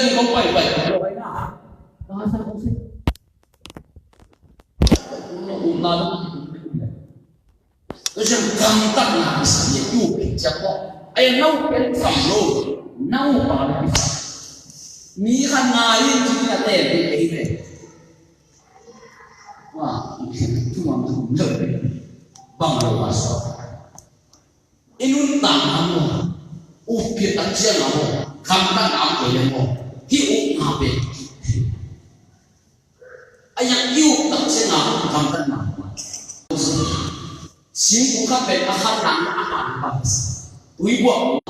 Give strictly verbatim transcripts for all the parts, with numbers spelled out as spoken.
Tua kong pai pai. Tua ciang gamtatna kisa hi a, i up khit ciang maw. Ai, na up pen sam lo, na upa le kisa. Mi khat ngai in ci-in a teel ding ei ve. Wa, i khen tu ang tu lo ve. Bang lo wa so. I nuntakna maw, up khit tak ciang a maw, gamtatna a kei le maw, hih upna pen. A yak i up tak ciang a gamtatna. Singkung khat pen a khat nang a khat nang. Tui buak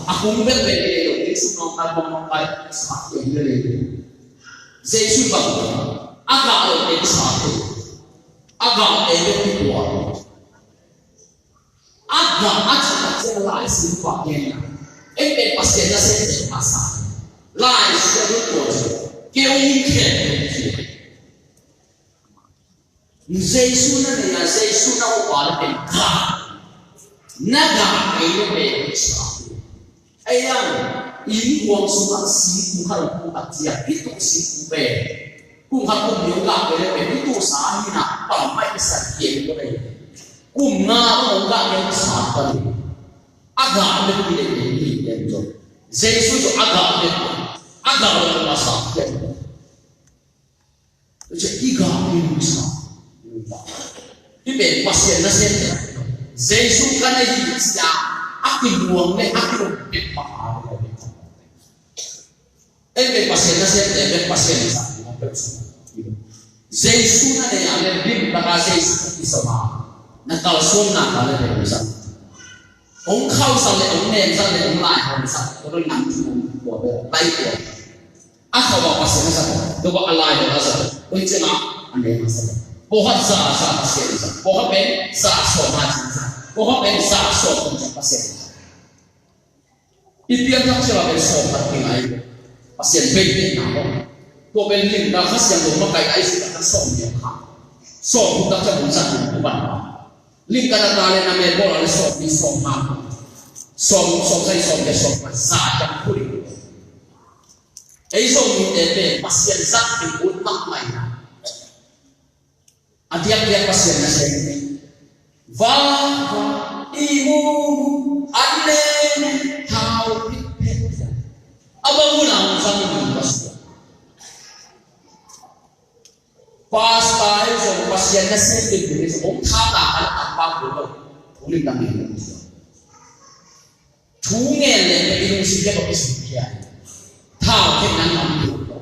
a kung pen pen le lo, Jesu nong kai, nong kai, sa pen le le. Jesu bang a gah lo pen sa pen. A gah lo pen pi buak. A gah a cih tak ciang Lai Siangtho a genna. Ei pen Pasian nasem pen a sa. Lai Siangtho tua ciang kei hong khen pen ci. Jesu na nei a, Jesu na upa na pen gah. Na gah kei le pen sa. Ei ang, i innkuan sungah singkung khat hong tung tak ciang, i tuk singkung pen kum khat kum nih hong gah kei le pen i tuk sa hi na, pam mai i sa kei le pen kum nga hong gah kei sa pan. A gah bek hi le pen hi pen zong. Jesu zong a gah bek, a gah bek a sa pen. Tua ciang i gah i nusia. Hih pen Pasian nasem. Jesu ka na hi cia a kiluang le a kilawm peuhmah a. Ei pen Pasian nasem te pen Pasian zat. Jesu na nei a le lim taka Jesu i som a. Na kalsuan na ka le pen zat. Hong khauhsak le hong nemsak le hong laihawmsak. Tua le nang thu hong tua pen lai tua. A khauh a Pasian a sak, tua a lai a sak, tua ciang a a nem a sak. Pawlkhat za a sak Pasian a sak, pawlkhat pen za sawm a cin sak, pawlkhat pen za sawm kum ciang Pasian a sak. I pianthak ciang a pen sawm khat kingai, Pasian bei pen na hong. Tua pen lim na Kha Siangtho makaih a i sik a sawm nih kha. Sawm kum tak ciang kum zat kum kum ban. Lim ka na ta le na mel bawl a le sawm nih sawm ha. Sawm, sawm sagih sawm giat sawm khat za ciang khuli. Ei Zomite pen Pasian zat ding ut mahmah in a, a diakdiak Pasian nasem. Va, va, i mu, an ne, thau, pit, pet. A bang hun a hong zang ding Pasian. Pastor ei zong Pasian nasem ding ding ei zong hong tha ta a le tampa kul lo. Hong lim dang ding. Thu ngen leng i lungsim le bang i sum khia. Thau khia nang lam tuam lo.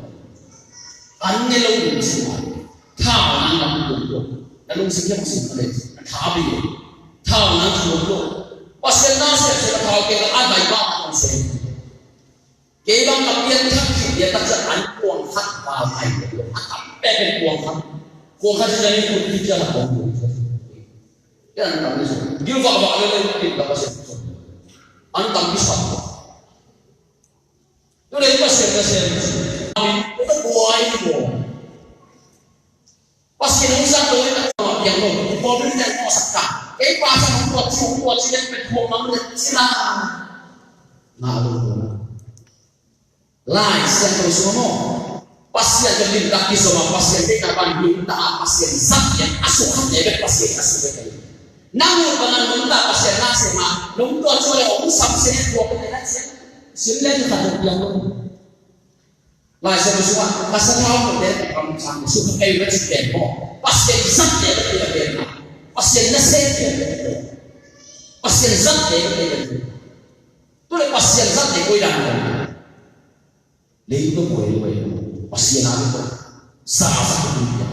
An ne lo lungsim a. Thau nang lam tuam lo. Na lungsim le bang sum khia le. Na tha bi lo. Thau nang tuam lo. Pasian na sem sem a thau khia ka an bai ba a kong sem. Kei bang ka pianthak khit dia ka ciang an kuang khat val ngai lo. A tam pek in kuang khat. Kuang khat ci ciang in kun khit ciang a kong kuang khat. Kei an tam ni so. Gil vak vak le le kin ka Pasian so. An tam ni sa. Tu le Pasian ka sen. Amin. Ko ta buai ko. Pasian hong zat lo in a tua piang lo. Ko bin ten ko sak ka. Kei pa sa hong tuat ci, hong tuat ci le pet ko mang le ci la. Nga lo lo. Lai Siangtho sung maw. Pasian ka limtak kizom a Pasian deihna pan limtak a Pasian zat pian a sukha te bek Pasian a sukha te. Nang ut bang a nungta Pasian na sem a nungtua cua le ong sam se tua ka te na sem. Sim le ka tua piang lo. Lai Siangtho sung a ka sa thau ko te kam sang sukha te bek Pasian mo. Pasian zat te bek Pasian na. Pasian na sem te bek. Pasian zat te bek. Tu le Pasian zat te koi dan ko. Leitung buai buai. Pasian a leitung. Sa sa ko tu dia.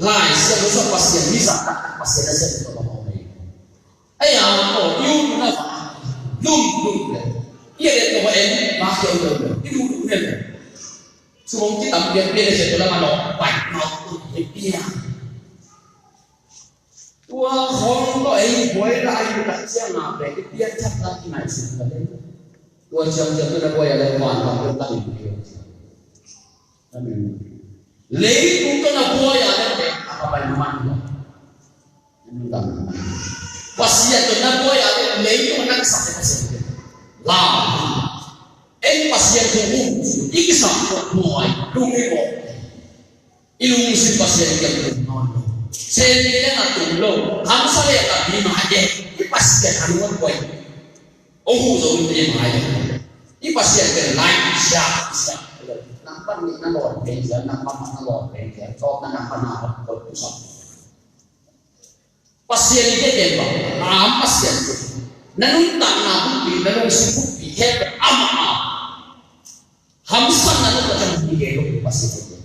Lai Siangtho sung Pasian mi zat tak Pasian a zat ko ba mo mai. Ai a ko yu na fa. Lum lum le. Ia le ko en ma ke lum lum. Iu lum le. Sumong ki tam pia pia le se ko la ma no. Pai no tu pia. Tua khong tawh ei buai lai tak ciang a pek i pianthak tak i ngaihsun ka le. Tua ciang ciang tawh na buai a le vantung tawh tak i pianthak. Amen. Leitung tawh na buai a le pek a ka pai na man. Pasian tawh na buai a le leitung na kisak le Pasian. Lau. Ei Pasian thu um i kisak tawh buai. Tung i buai. I lungsim Pasian kiang tung nawn lo. Sen le na tung lo. Kamsa le ka bi ma de. I Pasian a lungsim koi. O hu zo in te ma de. I Pasian kiang lai sia sia. Nang pan ni na lon pe sia, nang pan na lon pe sia. Tok na nang pan na ko tu sa. Pasian i te ken bang, a am Pasian tu. Na nuntakna bukpi, na lungsim bukpi, khempeuh amah a. Hamsatna nuntak ciang mi gei lo Pasian tu.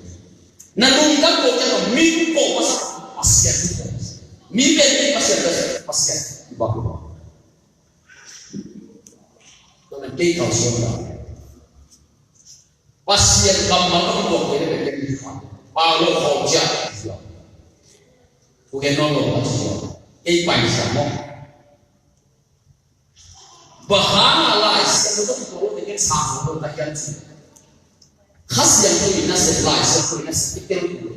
Na lungdam ko ciang mi ko masa Pasian tu. Mi pen mi Pasian tu, Pasian tu ba ko. Tua na kei kau suan ba. Pasian kammal ka buang kei le pen kei kha. Paulo khawng cia. Tua kei nawn lo ka cia. Kei pai cia maw. Bang hang a Lai Siangtho ka buang kei kei sa lo ka kian ci. Kha Siangtho in na sep Lai Siangtho in na sep kei kei.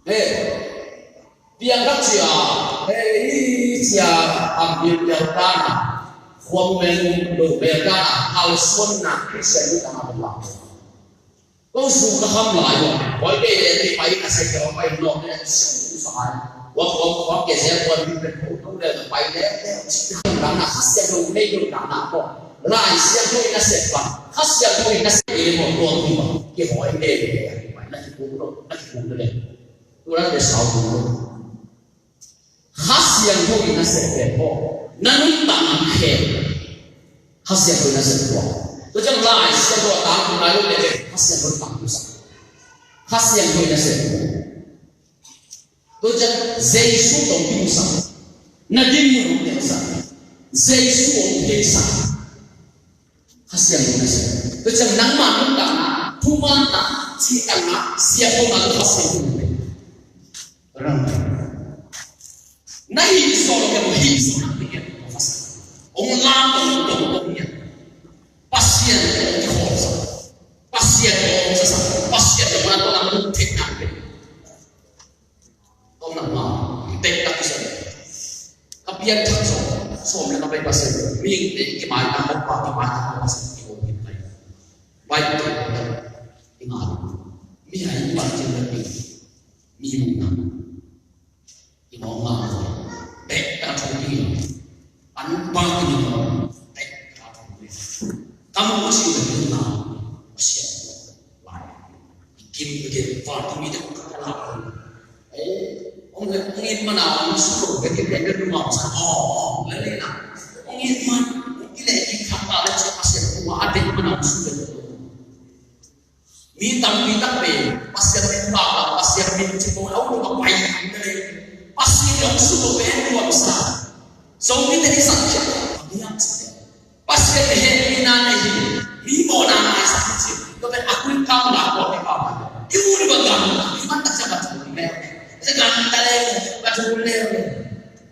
He, piang khat cia, he, i, Sia a bil bel kana, khua mu mel mu lo bel kana, kalsuanna Khristian mi tangah bel lak. Ko su ka ham lai lo. Koi kei le ti pai na sai ka pai lo ne su sa ai. Wa ko ko ke se ko ni pe ko tu le pai le. Kana Khristian lo nei lo kana ko. Lai Siangtho in a sep pa. Lai Siangtho in a sep pa ko tu ba. Ki hoi le le. Pai na ki ku lo, na ki ku le. Tu la de sau lo. Kha Siangtho in a sep pen maw, na nuntakna khempeuh Kha Siangtho in a sep tua. Tua ciang Lai Siangtho a tangtung lai lo leh Kha Siangtho in tangtung sa. Kha Siangtho in a sep tua. Tua ciang Jesu tawh kimu sa. Na dinmun hong tel sa. Jesu hong thei sa. Kha Siangtho in a sep. Tua ciang nangmah nuntakna, thumanna, cihtakna, siangthona Kha Siangtho in a sep. Rang. Na hih sawh lo kei, hih sawh na kei kei. Ong la tong tong tong ia. Pasian ong kikhawlsa. Pasian ong sasa. Pasian ong la tong la muk thei na kei. Tong na ma. Tek tak sa. Ka pian thak sawh. Sawm le ka pai Pasian. Ming te ki mai na mok pa ki mai na Pasian ki ong ki mai. Bai te. Ingat. Mi hai pa ki mai. Mi muk na. Ina ong ngak lo. Tek ka thu ding. An pa ki ni lo. Tek ka thu ding. Kam ko si da ni na. Sia. Lai. Kim ke fa tu mi da ka la. Eh, ong le ong in mana ong su lo ke ke ke ma sa. Oh, le le na. Ong in man. Ki le ki kha ta le sa Pasian ku wa a tek mana ong su le. Mi tampi tak pen Pasian min bang, Pasian min ci ko au lo ka pai. Pasian hong suk lo pen nuam sa. Zomi te ni sak cia. Pasian hehpihna nei hi. Mi mawhna maisak hi ci. Tua pen a kun kam la ko ni pa. I u ni ba gam. I man tak cia ba tu le. Cia gam ta le. Ba tu le.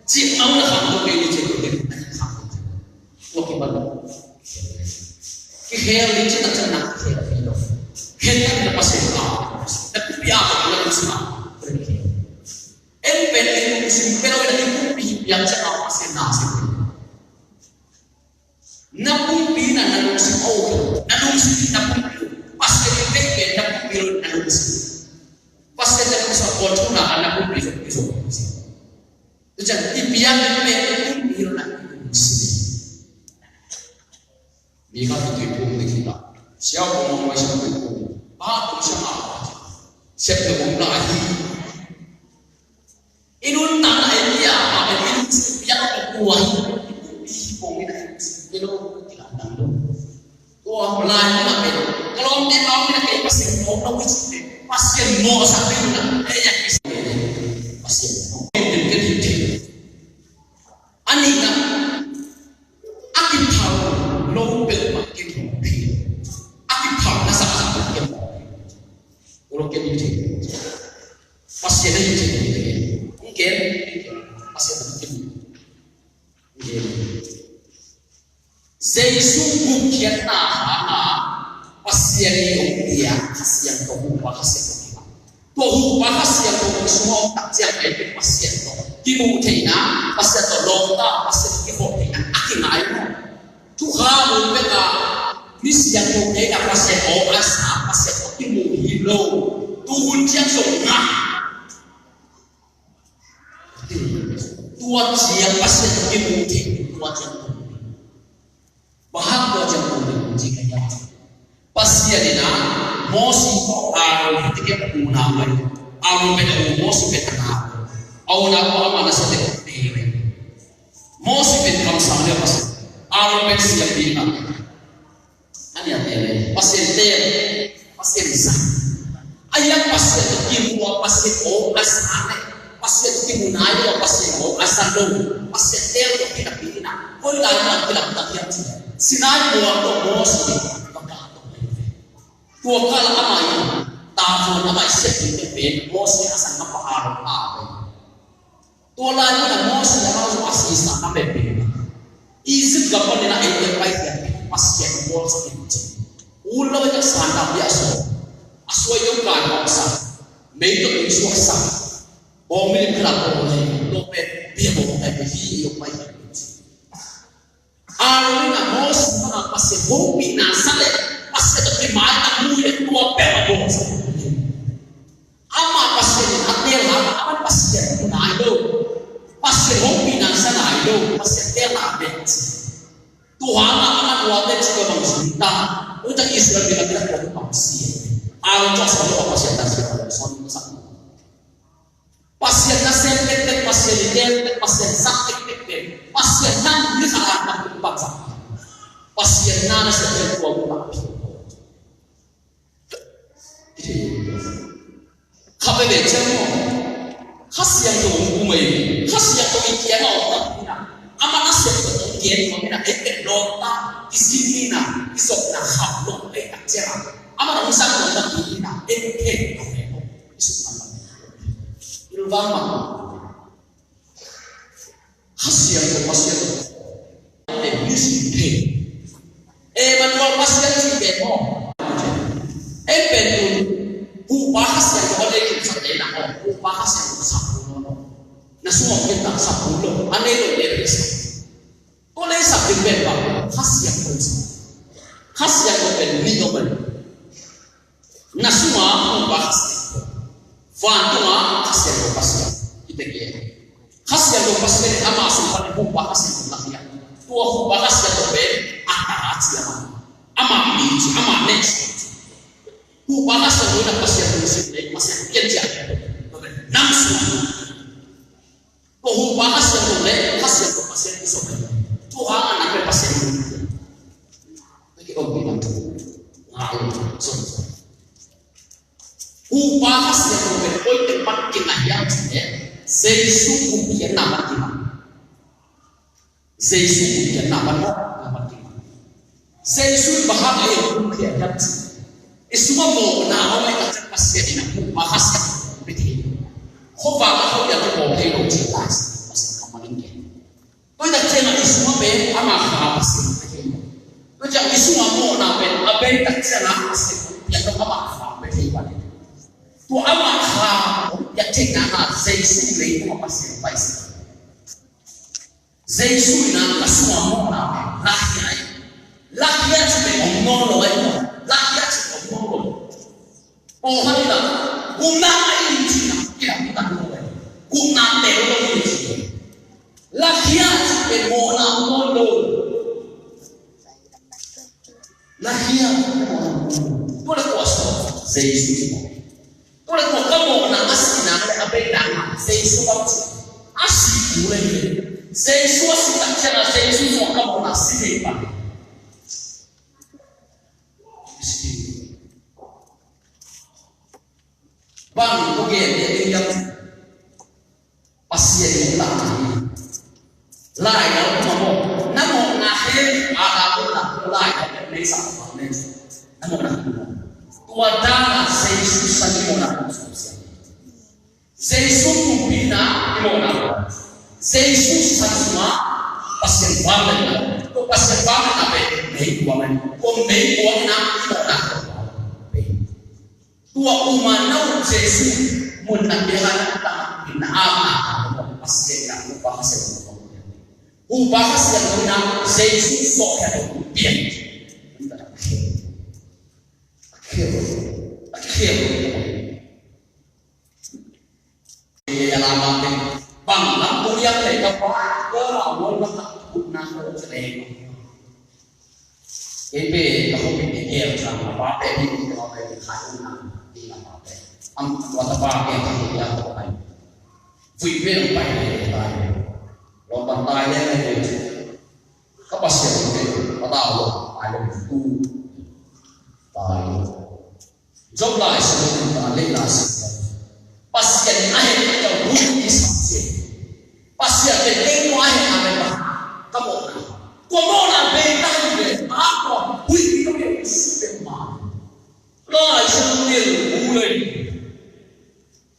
Ci mau na kham ko ke ni ci ko ke. Kham ko. Tua kipan lo. Kikhel ding cih tak ciang nak kikhel ding lo. Khel tak na Pasian ka. Na kumpi a ka na kumpi a. Em pen na kumpi pen na kumpi piang ciang a Pasian na si. Na kumpi na na kumpi o. Na kumpi na kumpi. Pasian pen pen na kumpi na kumpi. Pasian na kumpi sa ko na na kumpi so so. Tua ciang i piang pen kumpi na kumpi. Mi kha tu tui pum ding hi ta. Siau pum mong mai siau tui pum. Ba pum siau ma. Siau tui pum la hi. I nuntakna i pia ma i nun si pia ma tua hi. I pum i pum i na i si pia lo ti la dang lo. Tua lai ma pen. Ka lawm te lawm na kei Pasian mawh lo i si pia. Pasian mawh sa pia na. Ei ya i si pia. Pasian mawh. Ei, ei, ei, ei. A nihna, a kiphal lo peuhmah kimawh hi. A kiphal na saksak peuh kimawh hi. Olo kem hi thei. Pasian na hi thei hi thei. Hong kem, Pasian na hi thei hi. Hong kem. Jesu gupkhiatna hanga Pasian i hong pia Kha Siangtho, Huhpa Kha Siangtho hi. Tua Huhpa Kha Siangtho i sung a om tak ciang pen Pasian tawh kimuh theihna, Pasian tawh lawmta, Pasian i kikhawm theihna a kingai maw? Thukham mun peka mi siangtho theihna Pasian aw a sa, Pasian tawh kimuh hi lo. Tuhun ciang zong ngah. Tua ciang Pasian kimu thei, tua ciang tua. Bang hang tua ciang tua ci ka hiam? Pasian in a Mosi tawh Aaron hi teh a unau mai. Aaron pen a u, Mosi pen a nau. A unau amah na sa teh a u. Mosi pen kamsang le Pasian. Aaron pen siampi na. A nia te le, Pasian te, Pasian sa. A ia Pasian tawh kimu a, Pasian aw a sa le, Pasian tawh kimu nai lo, Pasian aw a sa lo, Pasian te tawh kinapi na. Koi lai na kilam tak hiam ci. Sinai mual tawh Mosi, maka tawh mai ve. Tua kal amah in, ta tawh amah i siat in te pen, Mosi a sang ka pa Aaron a ve. Tua lai mun a Mosi le Aaron a sisa na bek bek. Egypt gam pan in a eite pai hiam Pasian mual sa in ci. Ul lo ja san dam bia so. A suai yong kai bawng sa. Mei to in suak sa. Bawng milim kala bawng le. Lo pe bi Te bo ai pe hi yo pai. Aaron in a Moses pana Pasian hopihna sa leh Pasian tawh kimaitak mu in a tua peuh a bawlsak. Amah Pasian in a teel hang a, amah Pasian mu nai lo. Pasian hopihna sa nai lo. Pasian teel hang a bek ci. Tua hang a amah tua teel ci lo bang ci ta. Tua Israel mi la mi la tua bang ci. Aaron tawh sa lo Pasian ta ci lo bang ci. Pasian nasem tektek, Pasian i tel tek, Pasian sak tektek pen Pasian nang ni kha a tak tuk paksak. Pasian na nasem tek tua mu tak. Kha veve ciang maw? Kha Siangtho hong kum ei. Kha Siangtho i kiang a om tak ina. Amah nasem tek hong gen tua mina ei tek lawm ta. I sin ina, i sopna khap lawm ei tak ciang a. Amah hong sang lawm tak ina. Ei tek lawm ei. Isu mah. Ilvang mah. Kha Siangtho Pasian. Te mi sin thei. Emmanuel Pasian ci te maw. Ei pen un. Hupa Kha Siangtho a nei kin sa te na maw. Hupa Kha Siangtho sa pu maw. Na sungah kin tak sa pu lo. A nei lo te sa. Tua lei sak ding pen bang, Kha Siangtho sak. Kha Siangtho pen nih om a. Na sungah Hupa Kha Siangtho. Vantunga Kha Siangtho Pasian. Kite kia. Kha Siangtho Pasian in ama sung pan Hupa Kha Siangtho lak hia. Tua Hupa Kha Siangtho pen a ta ci ama. Ama mi ci, ama nek ci. Hupa Kha Siangtho in a Pasian lungsim le, Pasian pian ci a. Nang sungah. Tua Hupa Kha Siangtho le Kha Siangtho Pasian i sawm. Tua hang a nang pen Pasian i sawm. Hupa Kha Siangtho pen koi teng pan kinga hiam cih leh Jesu hong pianna pan kinga. Jesu hong pianna pan kinga. Jesu in bang hang a ei hong pia hiam cih leh, i sungah mawhna om a, i takciang Pasian in a Hupa Kha Siangtho hong pia thei. Khuavak a khuavak a mawh thei lo cih lai Pasian kammal in gen. Tua i takciang a i sungah pen ama Kha Pasian hong pia thei. Tua ciang i sungah mawhna pen a bei takciang a Pasian hong pia lo ama Kha hong pia thei pan. Tua ama Kha hong pia theihna a Jesu leitungah Pasian pai sa. Jesu in a ka sungah mawhna pen lakhia hi. Lakhia cih pen om nawn lo hi maw. Lakhia cih pen om nawn lo. Pawlkhat in a gupna ngah ing cih na kia gupna lo hi. Gupna tel lo hi cih. Lakhia cih pen mawhna om nawn lo. Lakhia cih pen mawhna om nawn lo. Tua leh kua sawm Jesu cih maw. Tua leh tua ka mawhna a sihna le a beina Jesu bang ci. A si kul leh Jesu a si tak ciang a Jesu sungah ka mawhna si thei pan. Bang ko gen te ding dang. Pasian in lam hi. Lai lam ma maw. Na mawhna he a la ko na ko lai lam nei sa ko nei. Na mawhna ko. Tua dan a Jesu san i mawhna ko sa. Jesu kumpina i mawhna ko. Jesu san sungah Pasian vangliatna. Ko Pasian vangliatna pen meikuang hi. Ko meikuang na i mawhna ko. Tua uma na uh Jesu mun na pia na ta in na ama na Pasian na Hupa Kha Siangtho. Hupa Kha Siangtho na Jesu sawh kha lo pian. Akhel. Akhel. Akhel. Bang lam tung yang lei ka pa ka la won la ka put na ko se lei. Kei pen ka hopih kei gel ciang a pa pen hi ni ka pa pen khai un na hi a pa pen. Am tua ta pa pen ka hopih a ko ai. Vui pen ang pai le tai. Lo pan tai le le. Ka Pasian pen ka ta lo ai lo tu. Tai. Job lai sim in ta lei lai sim. Pasian a het ka hun i sam se. Pasian te kei ko a het a het ba. Ka mawhna. Ko mawhna bei ta hi ve. A ko hui ka mawh si te ma. Lai sim ni u lei.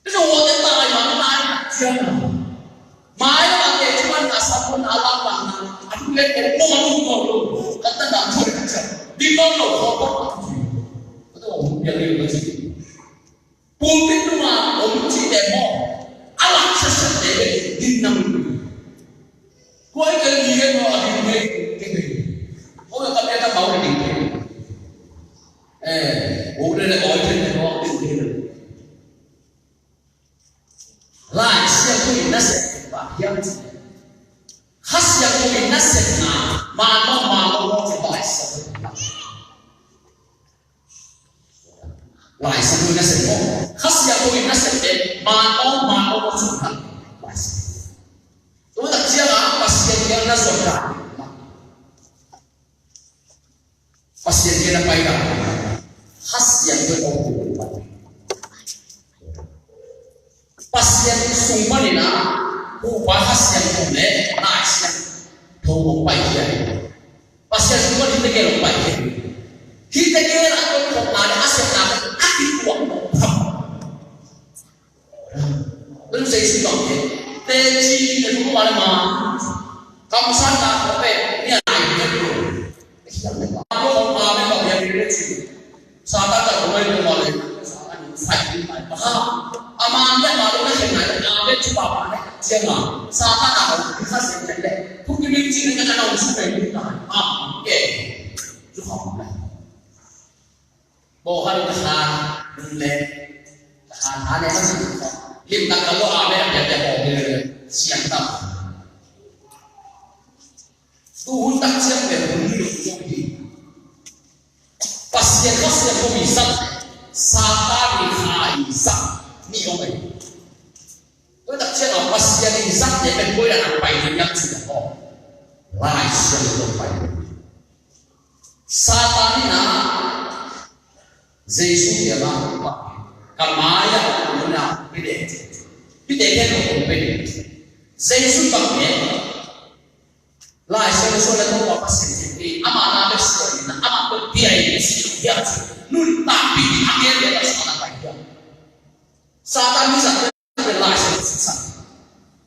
Ito wo te tai ma tai cian. Mai la te chuan na sa ko na la pa na. A tu le ko mo lu ko lu. Ka ta na chu ka cha. Di lo lo ko ko. Ka to mo ya le ka chi. Pulpit nungah om cihte maw, a lak siasia te pen ding nam. Kei maw a ding thei, kei thei. Ko ka pia ta mau ding thei. Eh, ko le le oi thei le maw a ding thei. Lai Siangtho in nasep bang hiam cih leh, Kha Siangtho in nasepna, man maw, man maw, maw cih Lai Siangtho in nasep. Lai Siangtho in nasep maw. Kha Siangtho in nasep leh, man maw, man maw, maw cih Lai Siangtho. Tua tak ciangin Pasian kiang na zuan ta. Pasian kiang na pai ta. Kha Siangtho in hong pai. Pasian sung panin a, Topa Kha Siangtho le Lai Siangtho hong pai hi a. Pasian sung panin hih tegel hong pai hi a. Hih tegel a tongkhopna le a sepna a kituak nop tham. Tun Jesu bang hi. Teci le kum a le ma. Kamsang na ko pe ni a nai pe ko. Satan ta ko mai ko ma le. Satan in fight in mai pa. A man le ma le na khen nai a le chu pa pa le. Sia ma. Satan ta ko ni kha sen le. Thu ki min cing ne ka na su pe ni ta. A ke. Chu kha ma le. Bo hari ta kha le. Ta kha le ma si. Lim ta ka lo a le ya ya bo le. Siang ta. Tu hun tak ciang pen hun ni lo hi. Pasian Kha Siangtho i zat, Satan i kha i zat ni om ei. Tu tak ciang a Pasian i zat ne pen koi dan a pai ni nyak ci da ho. Lai Siangtho pai. Satan in a Jesu kiangah ka mai-ah om na pite. Pite kiang om pite. Jesu bang ne. Lai Siangtho suan le Topa Pasian in ama na bek suan in ama bek pia in si hiam ci. Nuntakpih a gel le Pasian a pai hiam. Satan mi zat le Lai Siangtho suan.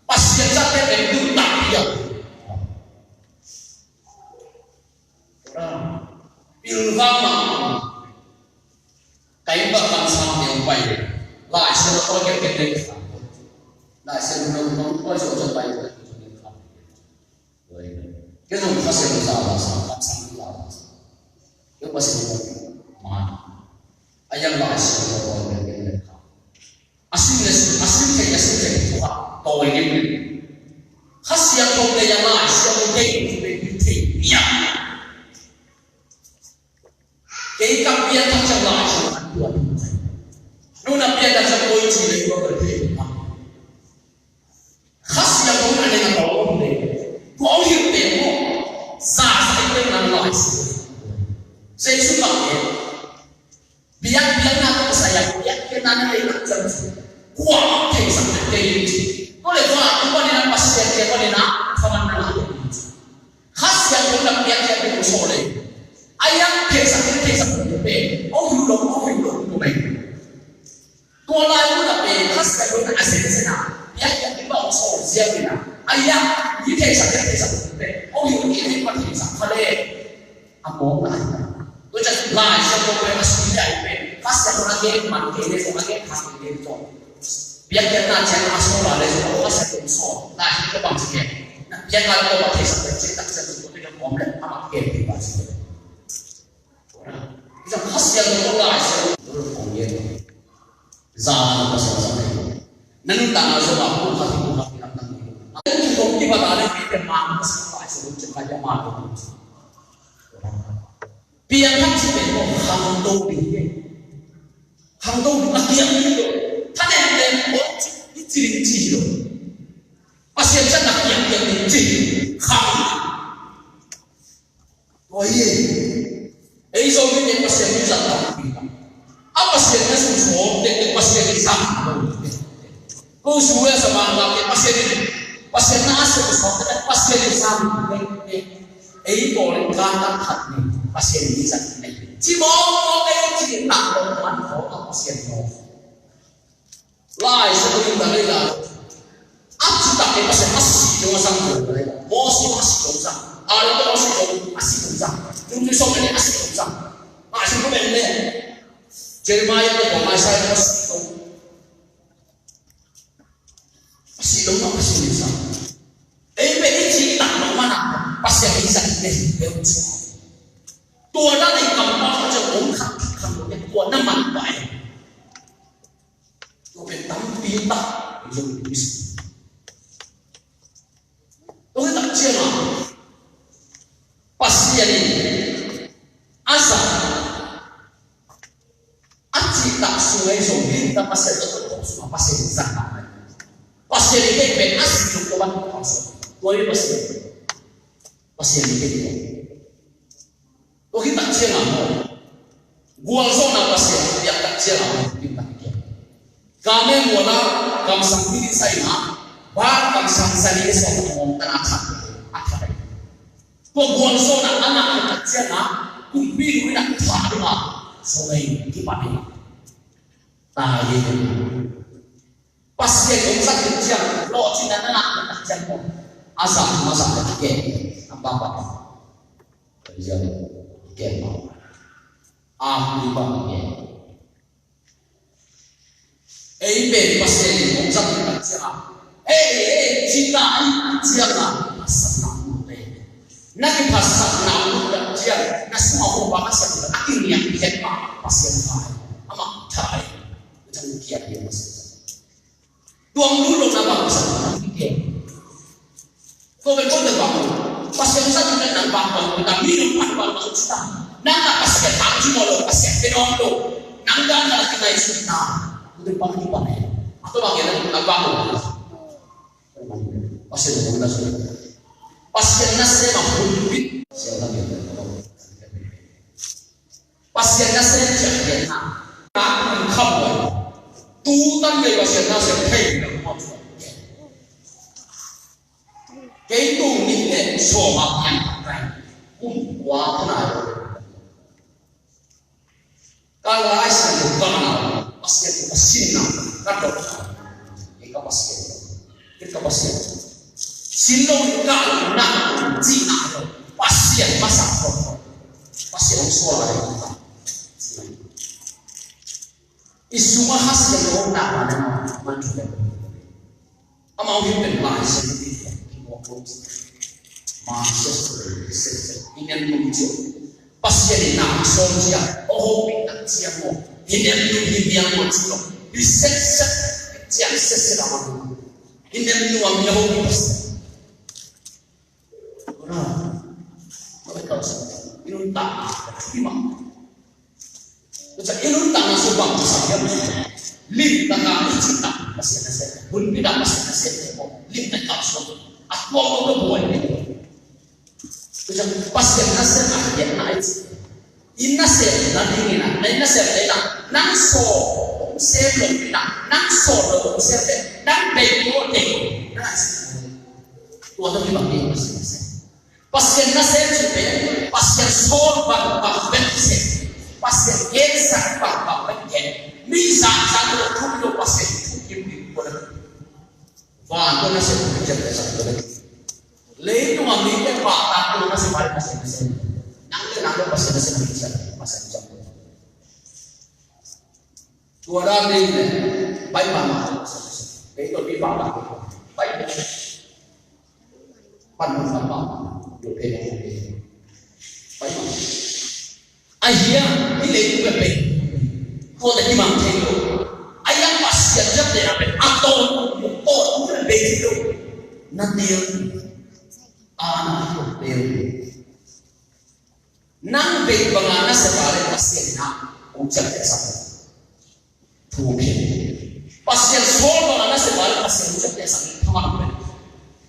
Pasian zat le nuntakpih a. Pilvang ma. Kain bak kamsang ne pai. Lai Siangtho kep kep le. Lai Siangtho kep kep pai. Kei zong Kha Siangtho za la sa, kamsang za la sa. Kei Pasian ma. A yang Lai Siangtho kep kep le. A sim le sim, a sim thei, a sim thei, tua, tua i lim. Kha Siangtho le yang Lai Siangtho thei, thei, thei, ya. Kei ka pian tak ciang Lai Siangtho an tua tua. Nuna pian tak ciang koi ci le tua tua thei. Kha Siangtho na le na tua tua thei. Tua hi te mo. Sa sa te na Lai Siangtho. Jesu bang e. Biak, biakna tawh kisai a, biak, biakna na neih nak ciang, kua theisak thei kei in ci. Tua leh vantung panin a, Pasian kiang panin a thaman na ngah ding hi ci. Kha Siangtho in a biak, biak, biak, biak, biak, biak. A yang theisak, theisak, theisak, theisak, theisak. Aw, hing lo, aw, hing lo, hing lo, hing lo. Tua lai mun a pen Kha Siangtho in a sensen a, biak, biak, biak, biak, hong sawl ziau in a. A yang, hih theisak, theisak, theisak, theisak. Aw, hing lo, hing lo, hing lo, theisak, theisak, theisak. A mawk lai. Tua ciang Lai Siangtho pen a sui lai pen. Kha Siangtho a gen man kei le zong, a gen kha kei le zong. Biakpiakna ciang a sawl lai le zong, Kha Siangtho sawl. Lai Siangtho bang ci gen. Biakna le bang theisak le, ci tak siang ci ko te ka pom le, a mak gen kei bang ci gen. Zong Kha Siangtho Lai Siangtho kong gen. Za na Pasian zang nei. Na nuntakna zong a pu khat hi, pu khat hi, lam dang hi. A pu kong kibat a le kei te man Pasian Lai Siangtho cih kha ya man lo. Piang khat cih pen kong khangto ding hi. Khangto ding a kiang ding lo. Thanem pen kong cih ding cih lo. Pasian cih na kiang kiang ding cih. Khang. Tua hi. Ei Zomite Pasian i zat takpi. A Pasian na sung sawm tektek Pasian i zat. Ko zu a sa bang taktek Pasian i. Pasian na a sung sawm tektek Pasian i zat tektek. Ei pawl in kan tak khat ni Pasian i zat ni. Ci mawk mawk ei ci tak mawk man mawk a Pasian mawk. Lai Siangtho in ta lei la. A ci tak kei Pasian a si dong a zang ko ta lei la. Moses a si dong zang. Aaron a si dong a si dong zang. Nung tui sawm kei a si dong zang. A si dong en le. Jeremiah te ko Isaiah a si dong. A si dong a si dong zang. Ei pen i cih tak lo man a. Pasian i zat le hi peuh ci. Tua dan i kampau ciang om khat khat lo, tua na man pai. Tua pen tampi tak zong i si. Tua hi tak ciangah Pasian in a zat a cihtak sung ahi zong, limtak Pasian a tawh sungah Pasian in zat tak mai. Pasian in kei pen a si zong tua ban tua sung tua hi Pasian. Pasian in kei pen Tua hi tak ciangah maw, gualzawhna Pasian piak tak ciangah maw, piak tak ciangah. Ka mel mual ah kamsang pili sa in ah, Baal kamsang za li le sawm a ngawng tan a that, a that. Tua gualzawhna a ngah tak ciangah, kumpi nu in a that ding a, sawm a ngawng kipan in a, tai in. Pasian hong zat in ciang, lawhcinna na ngah tak ciang maw, a zat, a zat le a kem, a bang bang. Pasian kem a, a bang bang kem. Ei pen Pasian in hong zat in tak ciang a, ei, ei, cita in tak ciang a, a zat na mu te. Na kiphatsakna uh tak ciang, na sungah uh bang a sak a kiniam piak mah Pasian thai, amah thai. Tua ciang kiam piak Pasian. Tuang lu lo na bang sak na kiam. Tua pen tua bang Pasian sa tu na bang bang ta mi lo pan bang bang ta. Nang na Pasian thang ci mo lo, Pasian pe nong lo. Nang dan na kinai ci ta. Tua pen bang tu bang. Tua bang na bang lo. Pasian nasem, Pasian nasem a hun bit. Pasian nasem a hun bit. Pasian nasem ciah lian na. Na kum kham lo. Tu tan kei Pasian nasem thei na kum. Kei tu nih le sawm a pian tak kai. Kum kua tu na lo. Ka Lai Siangtho ka man a, Pasian, Pasian na ka dot a, kei ka Pasian, kei ka Pasian. Sin lo ka na cihna lo, Pasian masa ko, Pasian hong sual a lo. I sungah Pasian lo na man a man thu le. Amau hi pen Lai Siangtho i kingawk lo. Manchester, Manchester, i nem nung ciang. Pasian in na sawm ciang, oh, hopih tak ciang maw. I nem nung hi biang maw ci lo. Hi setset, ciang setset a maw. I nem nung a mi a hopih Pasian. Ora. Ora ka sa. I nuntakna. I ma. Tua ciang i nuntakna sung bang tua sa hiam? Limtak a i cihtak Pasian nasem. Hun bit a Pasian nasem te ko. Limtak a sung. A tua ko tua buai ni. Tua ciang Pasian nasem a hiam na i cih. I nasem na ding in a. Na i nasem na i na. Nang sawm hong sem lo in a. Nang sawm lo hong sem le. Nang bei ko te. Na i cih. Tua tua hi bang hi Pasian nasem. Pasian nasem cih pen, Pasian sawl bangbang bek hi seh. Pasian gensak bangbang bek hi. Mi zahzah lo, thuk lo, Pasian thuk kim ding ko na. Van ko nasem thuk kim ding ko na. Leitung a mite pahtak ko nasem, Pasian nasem. Nang le nang lo Pasian nasem, Pasian nasem. Tua dan ding le, bai mama. Kei tua pi mama. Bai mama. Pan mama. Bai mama. Bai mama. Ahia, i lei tu pe pe. Tua te ki mang thei lo. Ahia Pasian jap te na pe. A to, to, to pe pe lo. Na tel. A na to pe. Nang bei banga na sepah le Pasian in ah hong ciaptehsak. Thu khin. Pasian sawl banga na sepah le Pasian hong ciaptehsak. Thaman pen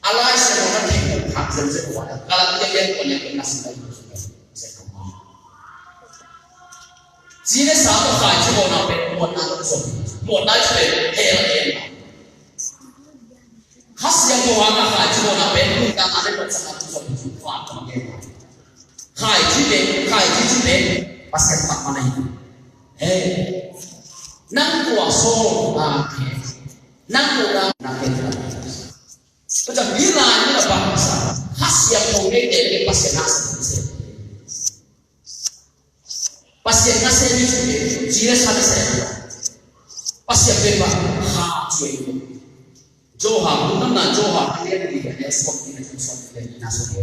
a Lai Siangtho na theih uh khak zenzen uh a, Galatia lian kua lian kua na sim lai. Ci le sa tawh khaici mawhna pen muanna tawh zong. Muanna ci pen hell a gen. Kha Siangtho hanga khaici mawhna pen nuntakna le muansakna tawh zong hi. Khaici pen, khaici ci pen Pasian phat man ahi. He. Nang kua sawl na ke. Nang kua na ke. Tua ciang mi lai mi na bangsa. Kha Siangtho neite le Pasian na sa. Pasian nasem hi ci le, ci le sa nasem hi. Pasian pen bang, kha ci hi. Johan, bung khatna Johan, a lian li, a neu sawmnih le thum, sawmnih le nihna sung hi.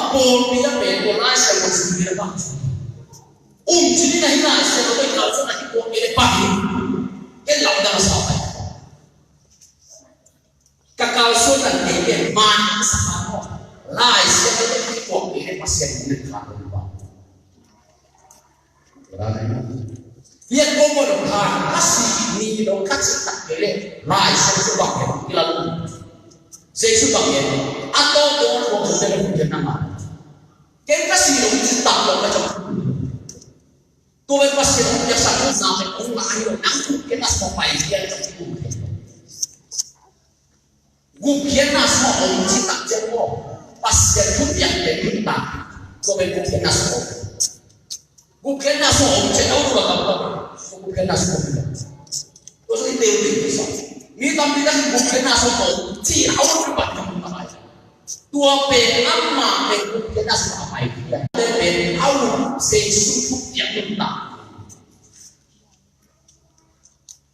a pawlpi a pen tua Lai Siangtho sung in a bang. Um cin in a hi Lai Siangtho tua i kalsuan a kituak kei leh bang hi. Ken lamdang a sa pai. Ka kalsuan dan kei pen man a sa pai maw. Lai Siangtho tua i kituak kei leh Pasian in a kituak kei leh bang. Pian ko mo dong kha, ka si ni dong ka cih tak kei leh Lai Siangtho bang kei bang kila lu. Jesu bang kei. A Tawh tawh tawh tawh tawh tawh tawh. Ken ka si lo ci tak lo ka cawk. Tua pen Pasian hong piaksak hong zang pen hong la ahi lo, nang gupkhiatna sung a pai ciang ka ci gupkhiat. Gupkhiatna sung a om ci tak ciang maw, Pasian thupiak pen hong tak. Tua pen gupkhiatna sung a om. Gupkhiatna sung a om ciang a ua kam kam. Gupkhiatna sung a om. Tua sung i teu teu sa. Mi tampi tak gupkhiatna sung a om ci a ua kam kam. Tua pen amah pen gupkhiatna sung a pai. Tua pen a ua Jesu thupiak hong tak.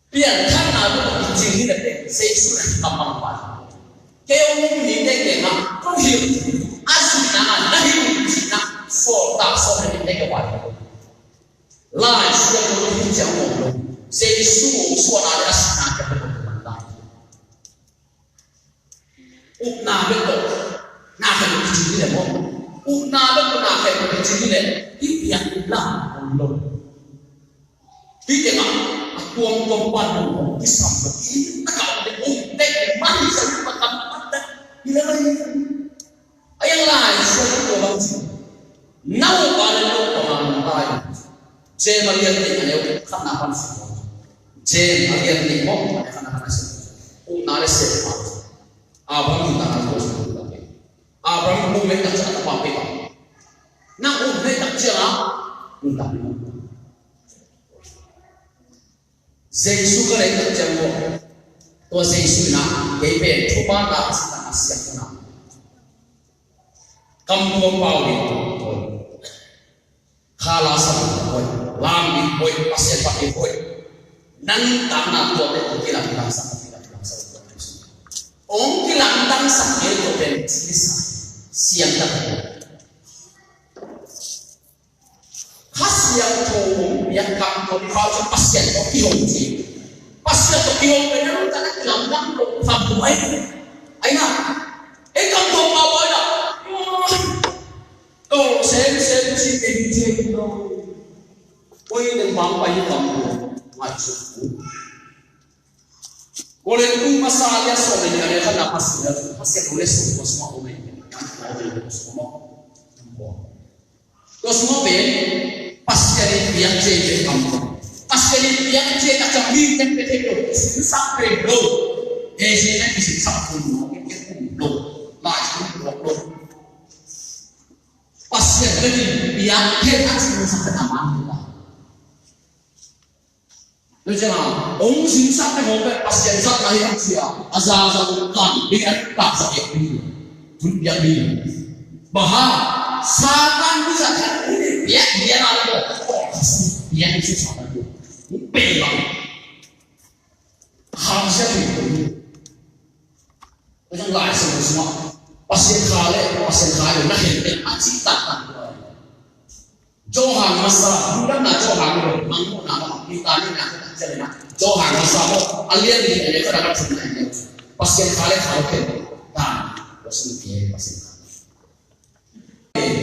Piangthakna tawh i cing hi leh teh, Jesu na hi kam bang pai. Kei hong um ni teh kei mah, kong hilh, a zuihna ah na hi uh cihna, sawltak sawm le nih teh kei pai. Lai Siangtho hi ciang mawk lo. Jesu hong suahna le a sihna kei mawk lo. Upna bek tawh na khen uh kicing hi leh maw? Upna bek tawh na khen uh kicing hi leh, hih piak upna om lo. Hih tengah a tuamtuam pan uh hong kisam lo. Hih takah uh teh, uh teh, mah hi sa uh, mah kam pan teh. Hi leh mah hi. A yang Lai Siangtho bang ci. Na up a leh na up pama na tai. James a lian nih a neu khatna pan sung. James a lian nih maw, a neu khatna pan sung. Upna le sep pa. Abraham nuntakna tawh sung. Abraham nuntak tak ciang a tapa pek a. Nang nuntak tak ciang a nuntak. Jesu ka lei tak ciang maw. Tua Jesu in a kei pen thupha ta a si tak a siak na. Kam tuam pau ding tua. Kha la sak ding hoih, lam ding hoih, Pasian phat ding hoih. Nang nuntakna tua pen hong kilamdangsak, hong kilamdangsak, hong kilamdangsak kei tua pen ci sa, siam tak. Kha Siangtho hong piak kam tua pen Pasian tawh kihong ci. Pasian tawh kihong pen nang nuntakna kilamdang lo, phat buai. Ai na, ei kam tua pau buai na. Tawh semsem ci kei hi thei lo. Oi, nang bang pai hi tam lo. Ngaihsut uh. Korintu masa a lian sawm le nih a neu khatna pan sung, Pasian hong letsong tua sungah om ei. Tua sungah om ei. Tua sungah pen Pasian in piak ciat pen kam. Pasian in piak ciat a ciang mi teng pe thei lo. Sinsak pe lo. Ei, sinsak pe lo. Sinsak pe lo. Lai sung lo. Pasian pen in piak thei a cih sak pen a man hi ta. Tua ciang a, hong sinsak pen hong pen Pasian zat lai hong sia, a za za hong kan, ding an tak sa kek ding. Hun piak ding. Baha, Satan tu zat kan, piak dia lah lo, piak tu Satan tu. Pe bang. Kham sia tu. Tua ciang Lai Siangtho sungah Pasian kha le Pasian kha lo na khen pen a cih taktak. Johan masa, Lungdamna Johan lo, Mangmuhna lo, Peter nihna, Johan masa lo, a lian nih a neu khatna pan sung na. Pasian kha le kha lo khen pen. Ta, Pasian kha.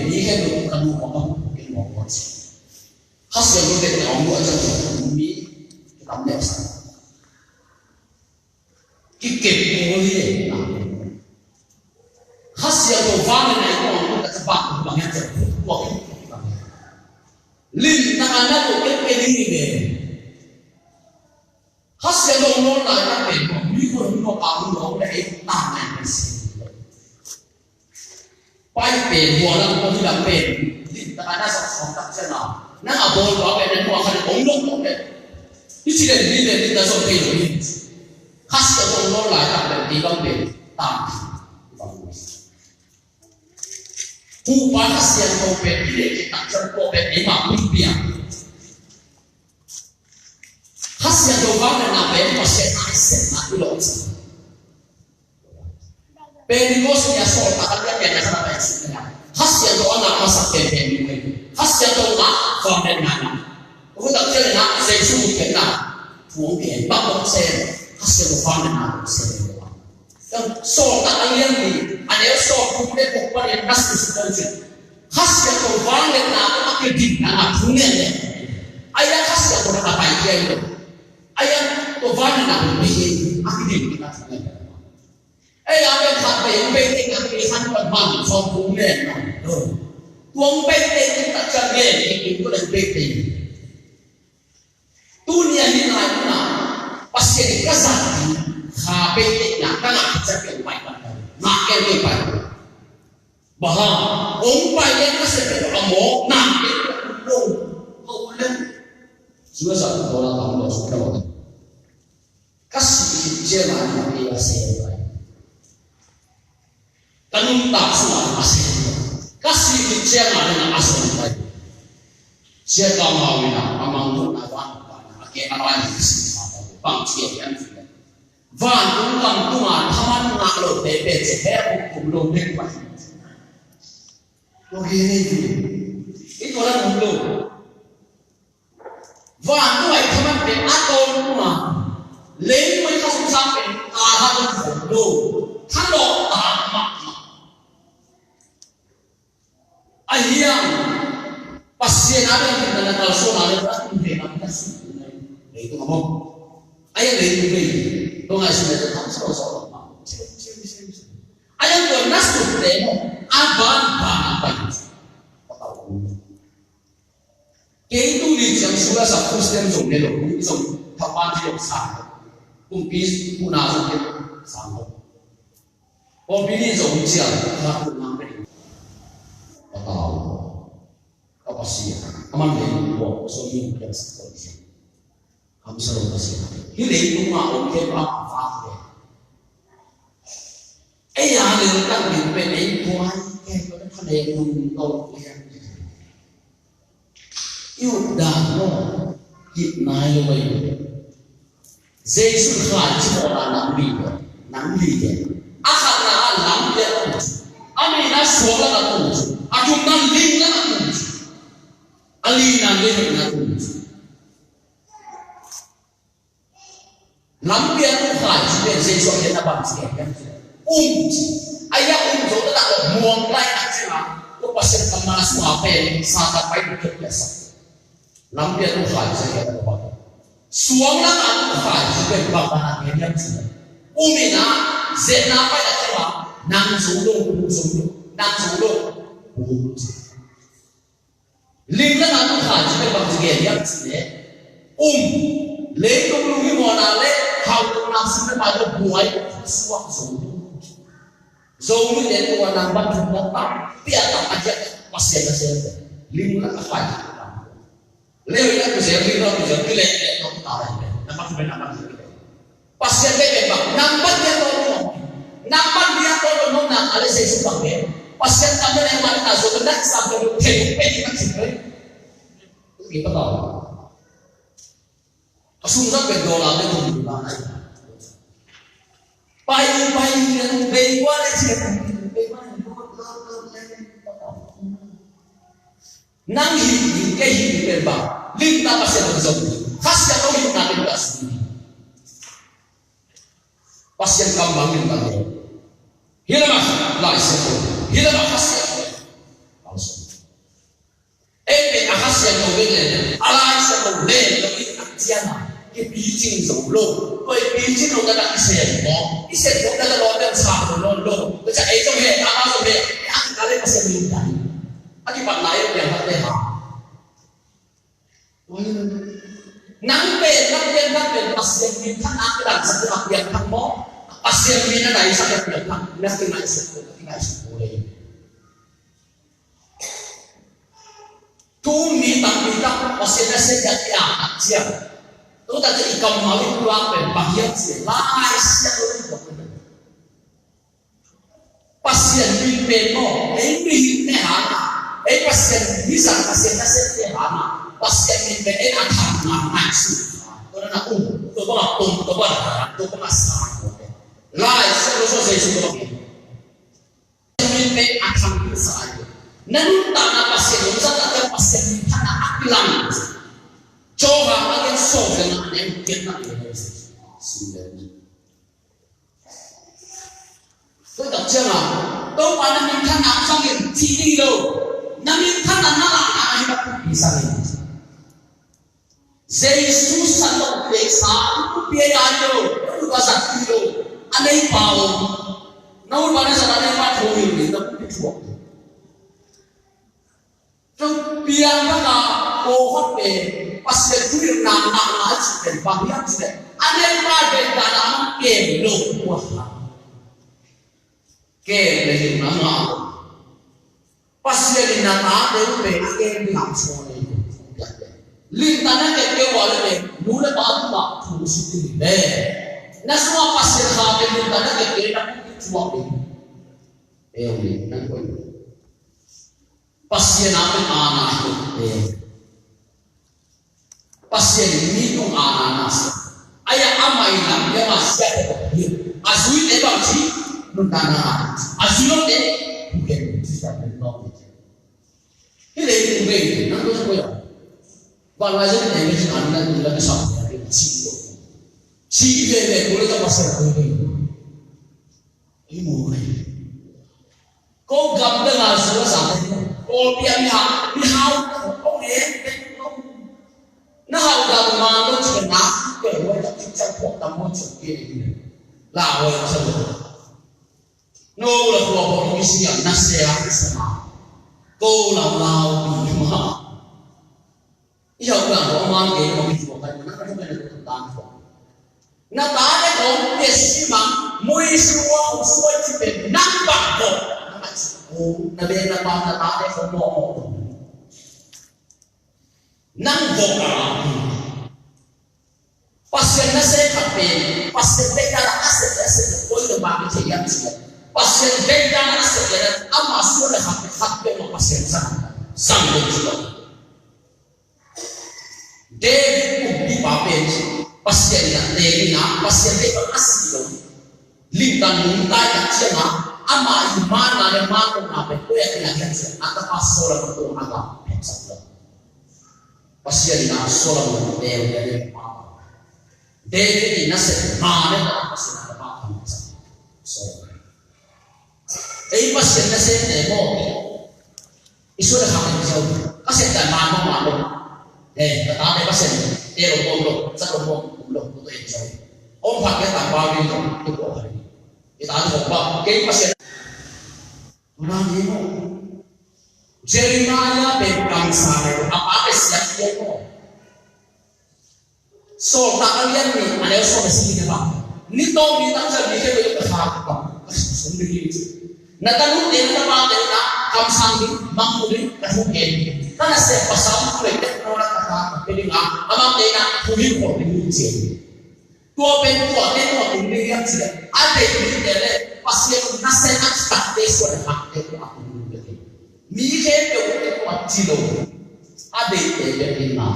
Mi khen lo ka nu ko ka hu khen lo ko. Kha Siangtho pen na om lo a ciang mi kitam le sa. Kikep kul hi. Kha Siangtho vangliatna i tuak, i tuak, i tuak, i tuak, i tuak. Limtak a na tuak kei kei ding hi ve. Kha Siangtho hong nawn laitak pen mi khua hong nawk a hong nawk leh ei tang nai pen si. Pai pen, bual lam, kong lam pen, limtak a na sawm sawm tak ciang a. Nang a bawl pa pen, nang bawl khat ong lok lok pen. Hi ci den, hi den, limtak sawm pen lo hi. Kha Siangtho hong nawn laitak pen, i bang pen, tam. Pu pa Kha Siangtho pen, i leh tak ciang ko pen, i ma pi pia. Kha Siangtho vangliatna pen, Pasian a i sepna i lawh ci. Pentecost ni a sawltak a piak piak na kha na pai suk na. Kha Siangtho a ngah masak pen pen ni mai. Kha Siangtho ngah vangliatna na. Hu tak ciang na Jesu mu pen na. Thu hong gen bak bak sem. Kha Siangtho vangliatna bak sem. Sawltak a lian ni a neu sawm thum le guk pan na su su dan sin. Kha Siangtho vangliatna a kidinna thu ngen le. Ai a Kha Siangtho na pai kiai lo. Ai a tua vangliatna thu ngen a kidinna thu ngen le. Ei a bel khat vei hong bei teng a, kei khan pan man sawm kong nen na lo. Tua hong bei teng in tak ciang ngen kei kei tua hong bei teng. Tuni a hi lai na Pasian in ka zat ding kha bei teng na ka ngah ciang kei hong pai pan lo. Ngah kei kei pai. Bang hang hong pai leng ka sep kei a mawk na kei lo. Hau leng. Sua sa tu tua la tam lo sua lo. Ka sih khit ciang a na kei a sep pai. Ka nuntak sungah a sem. Ka sih khit ciang a ding a sem pai. Sia Kam Hau in a mang tu na van a ke a lai si sa bang cia hian. Van tung lam tung a thaman ngah lo te pe cia he uk tung lo ding pai. Lo ke nei tu. Itu la tung lo. Vantung a i thaman pen a tawn kuma, leimai kha sung sang pen a ha tawn khom lo, thalawh ta mahmah. A hiang Pasian a ding na kalsuan a le a tung he na ka sung nai leitung a mawk. A hiang leitung bei tung a sung le tham so so. A hiang tua na sung te mawk a ban ban a pai. Kei tu ni ciang sula sa Christian zong ne lo, zong thapan zong sang lo. Kumpi puna zong ne lo, sang lo. Kumpi ni zong ciang, ka tu nang pe. Patau. Ka Pasian. Aman ne lo, so yung kaya sa ko siya. Kamsalo Pasian. Hi leitung a om kei pa a fa kei. Ei a lel tak ding pen ei buai kei ko na tha lei nung to kei. I ut dan lo. Hih nai lo ei. Jesu Khrih ci mawh a nang li kei. Nang li kei. A khatna a lampi a tung. A nihna suak lak a tung. A thumna ling lak a tung. A lina lei hoihna tung. Lampi a tung Khrih ci pen Jesu a gen na bang ci gen hiam ci. Um ci. A ya um zo na tak lo muang lai a ci na. Ko Pasian kammal a sung a pen Satan pai tuk kep ya sa. Lampi a tung Khrih ci gen na bang. Suang na a tung Khrih ci pen bang bang a gen hiam ci. Um ina zetna pai a ci na. Nang zo lo, um zo lo. Nang zo lo. Um ci. Ling lak a tung Khrih ci pen bang ci gen hiam ci leh. Um. Leitung lung hi mawna le hauhna sim le pai lo buai suak zo. Zo mi le tua nang ban thum na tam pia tam a diak Pasian na sel. Ling lak a Khrih ci pen bang. Leu ina ku sel ling lak ku sel ki le le tua ta lai le. Na ban thum na ban thum le. Pasian vei pen bang, nang ban dia tawh lo. Nang ban dia tawh lo, nang a le sei su bang pen. Pasian kam le man na so na sa ko lo, thei pe ni kan su pe. Ki pa tawh. A sung sa pen dollar te tum ba nai. Pai, pai, ni na tum bei wa le che tum bei wa ni lo lo lo le. Nang hih ding, kei hih ding pen bang, limna Pasian hong zong ding. Kha Siangtho hihna limna sung ding. Pasian kam bang limna ding. Hi lamah Lai Siangtho, hi lamah Kha Siangtho. Ei pen a Kha Siangtho ding le, a Lai Siangtho le, lo i tak ciang a, kipicing zo lo. Koi picing lo ka tak i sen mo, i sen mo ka tak lo, kan sa lo lo. Ka ca ei zong he, a ma zong he, a ka le Pasian limna ding. A kipatna i piang khat le ha. Nang pen, nang pen, nang pen, Pasian min khat a kilang sak a piang khat maw? Pasian min a nai sak a piang khat, na kinai sak ko, kinai sak ko le. Tu mi tampi tak, Pasian na sia ya ya tak ciang. Tu tak i kammal i puak pen, bang hiam sia, lai sia lo i puak pen. Pasian min pen maw, ei mihing ne hang a, ei Pasian mizang Pasian nasem ne hang a, Pasian min pen ei a tham ngam ngaihsut. Tua na um, tua bang a pom, tua bang a, tua bang a sa. Lai Siangtho sung Jesu tua bang. Min pen a tham sa. Na nuntakna Pasian hong zat a, Pasian min khat a kilang. Johan a gen sawm le nga a neu giat na. Tua tak ciang a, Topa na minthanna zangin cih ding hi lo. Na minthanna na lahna ahi na pumpi zangin. Jesu san lo peksa, pumpi a hi lo, pumpi a zat hi lo. A neipa om. Na hun pan a sa na ding pa thu hil ding na pi thuak. Tua piang na ka ko hot pe Pasian thu hil na na na ci pen bang hiam ci pen a nei pa pen ta na kem lo ua ha. Kem le hil na na. Pasian in na tate uh pen a kem ding a sawm nei. Limtan na kep keu a le pen nu le pa tu ma thu si ti le. Na sua Pasian kha pen limtan na kep keu na kum thuak ding. Eu ni na koi. Pasian a pen a na hi. Eu. Pasian in mi tung a na na sia. Ai a amah in lam biang a sia te ko hi. A zui te bang ci. Nun ta na na. A zui lo te. Hu ken ci sa pen lo te. Hi le hu ken na ko ko ya. Ba la zui te me ci na na ni la sa. Ci lo. Ci le le ko le ta Pasian ko ni. I mu ngai. Ko gam te la su la sa te. Ko pia mi ha, mi hau ko ko ne. Na hau da ma lo ci na ko ko ta ci sa ko ta mo ci ke. La ho ya sa lo. No la ko ko mi si ya na se ya sa ma. Ko la la mi ma. I hau dan ko a man ke ko mi ko kai na ko kai na ko dan ko. Na ta le ko te si ma mui su wa ko su wa ci pe na ba ko. Na ba ci ko na be na ba na ta le ko mo mo. Nang ko ka. Pasian na se khat pe Pasian be na a se a se ko i ba mi te ya ci. Pasian be na a se na ama su na khat khat pe ma Pasian sa. Sang ko ci. David kumpipa pen Pasian in a teng in a Pasian deih bang a si lo. Limtan nungta in a ciang a ama in manna le manna pen koi a kilang hiam ciang a tapa Solomon tungah a gah phetsak lo. Pasian in a Solomon teng in a le pa David in a sep ma le pa Pasian a tapa phetsak Solomon. Ei Pasian na sep te maw. I suan a khang en zau. Ka sep dan man maw man maw. Eh, ka ta te Pasian te lo bom lo, sa lo bom lo, lo to en zau. Om phat ke tang pau ding lo, tu ko hari. I ta tu ba, ke Pasian. Tuna ni maw. Jeremiah pen kamsang lo, a pa ke siap dia maw. Sawltak a lian nih a neu sawm a si ding a bang. Ni tawng ni tak ciang mi khempeuh i ka kha bang ka sung ding hi. Na tanu te na tapa te na kamsang ding, mangmu ding, ka thu gen ding. Ka nasep pasal thu le tek no na ka kha ka pe ding a, amang te na thu hi khol ding hi ci. Tua pen tua te tua tung ding hiam ci le. A deih ding te le Pasian nasep a tak te suan a tak te tua tung ding te. Mi khempeuh te tua ci lo. A deihte bek in na.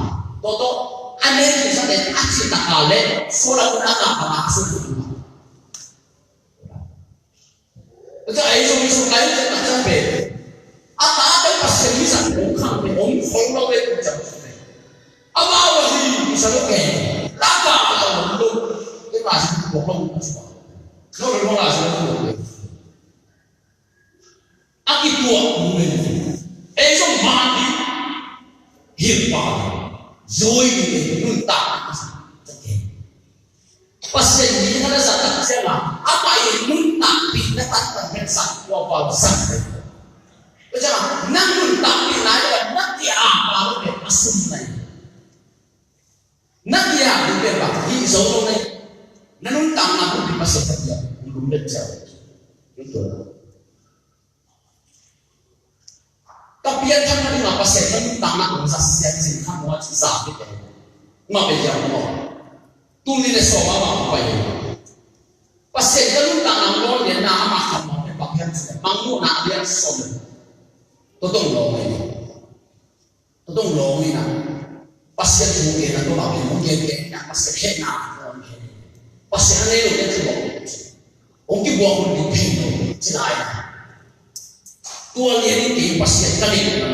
Tawtaw, a nei kisa te a ci taka le, Solomon a na ka na a suk tu. Tua ei zong i suk lai te na cang pe. A ta te Pasian mi zang kong khang pe, ong khong lo pe kong cang pe. A ma wa hi, mi sa lo ke. La ka la lo lo. Te ma si kong lo. Lo lo la si lo lo. A kituak mu le ni. Ei zong man ni. Hilh pa. Zui ni le nuntak. Pasian ni na zat tak ciang a. Amah i nuntak pi na tak tak pen sak tua val sak. Tua ciang a, nang nuntak pi na le na tia pa lo pen a sum nai. Na tia pi pen ba hi zo lo nai. Na nuntak na pi Pasian na tia. Lum le ciang. Tua. Ka pianthak na ding a Pasian na nuntakna hong za sian sin kha mua ci za hi te. Ngah ve hiam maw. Tuni le sawm a mah hong pai hi. Pasian na nuntakna hong lawn lianna amah khat mah pen bang hiam cih leh mangmuhna a lian sawm. Tua tong lawng hi. Tua tong lawng hi na. Pasian thu gen a tawh a gen hong gen gen hi na Pasian hehna a hong gen. Pasian a nei lo te thu lawng. Hong kibuak hun ding thei lo ci lai a. Tua lian in kei Pasian ka nei lo.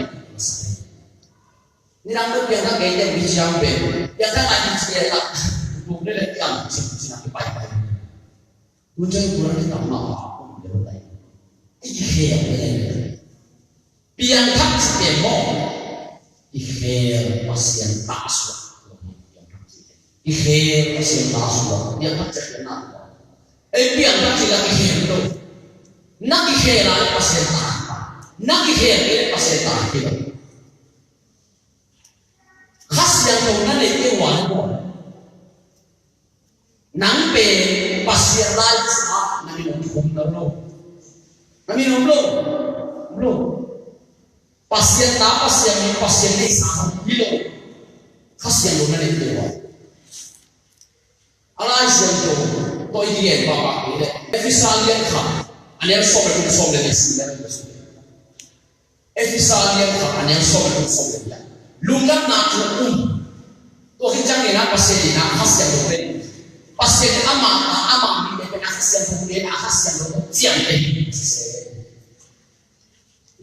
Nidang na piang na kei te mi ciang pen piang na ngai mi ciang la. Tung le le piang ci ci na ki pai pai. Tua ciang tua na ki tam ma pa kum le lo tai. I ki khel le le. Piangthak ci pen maw. I khel Pasian ta suak. I khel Pasian ta suak. Piangthak ci pen na. Ei piangthak ci la i khel lo. Na kikhel a le Pasian ta hi. Na kikhel kei le Pasian ta hi lo. Kha Siangtho na neih kei uh a le maw, nang pen Pasian lai sungah na min om thum lo lo. Na min om lo. Om lo. Pasian ta, Pasian mi, Pasian neihsa hi lo. Kha Siangtho na neih kei uh a. A Lai Siangtho tawh i kigen pahpah kei leh Efesa lian khat, a neu sawm le thum, sawm le nih, sawm le nih. Efesa lian khat, a neu sawm le thum, sawm le nih. Lungdamna thu um. Tua khit ciangin ah Pasian in ah Kha Siangtho pen, Pasian in amah, amah mi pen a Kha Siangtho pen, a Kha Siangtho ciamteh hi.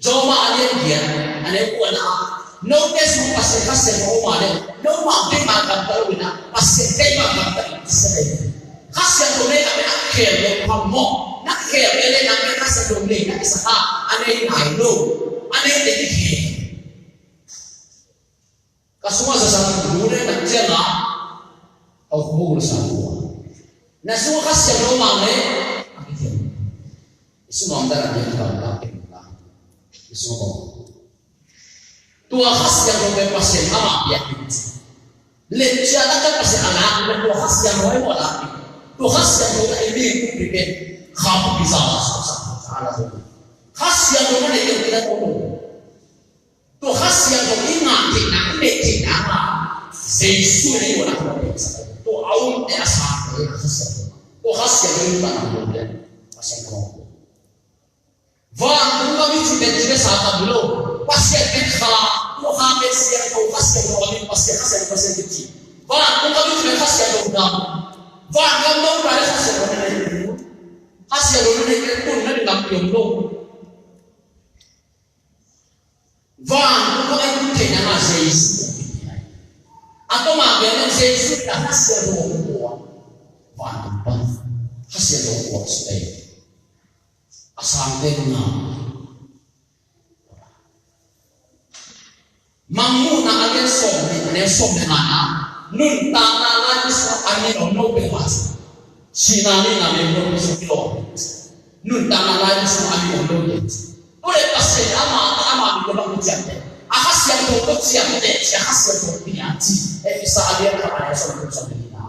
Rom a lian giat, a neu kuana ah, note sung Pasian Kha Siangtho om a le, nomau keima gamta lo in ah, Pasian keima gamta in, ci hi. Kha Siangtho neihna pen a khel lo phamawh, na khel kei le nang pen Kha Siangtho neihna kisa kha, a nei nai lo, a neite kikhel. Ka sungah zasang bu le tak ciang a, ka bu le sang bu. Na sungah Kha Siangtho mang le, a kithei. I sungah om dan a ding ka la, ka la. I sungah om. Tua Kha Siangtho pen Pasian amah piak ding ci. Letcia taktak Pasian a lak, tua Kha Siangtho hi maw lak ding. Tua Kha Siangtho na i mi kum pi pen, kha pi za la sa sa sa la. Kha Siangtho na nei kum pi la to. Tua Kha Siangtho i ngah theihna, i neih theihna, Jesu in a i muanna hong piaksak. Tua a umte a sangte Kha Siangtho. Tua Kha Siangtho i muanna hong piak. Kha Siangtho. Vantung gam i cih pen ci bek sa tam lo. Pasian pen kha, tua kha pen siangtho, Kha Siangtho a min Pasian, Kha Siangtho, Pasian kici. Vantung gam i cih pen Kha Siangtho gam. Van gam dong pai Kha Siangtho na nei. Kha Siangtho na nei pen tun na ding gam piang lo. Vantung gam a i tun theihna mah Jesu. A tawm a gen in Jesu in a Kha Siangtho hong puak. Vantung pan Kha Siangtho hong puak suk ei. A sangte nunga. Mangmuhna a lian sawm nih, a neu sawm le ngana. Nuntakna lai sungah a min om lo peuhmah. Sihna nihna mei muan sung kilawm. Nuntakna lai sungah a min om lo peuhmah. Tua leh Pasian amah, amah min tawh bang ciamteh. A Kha Siangtho tawh ciamteh, cia Kha Siangtho pi a ci. Efesa a lian khat a neu sawm le thum, sawm le nihna.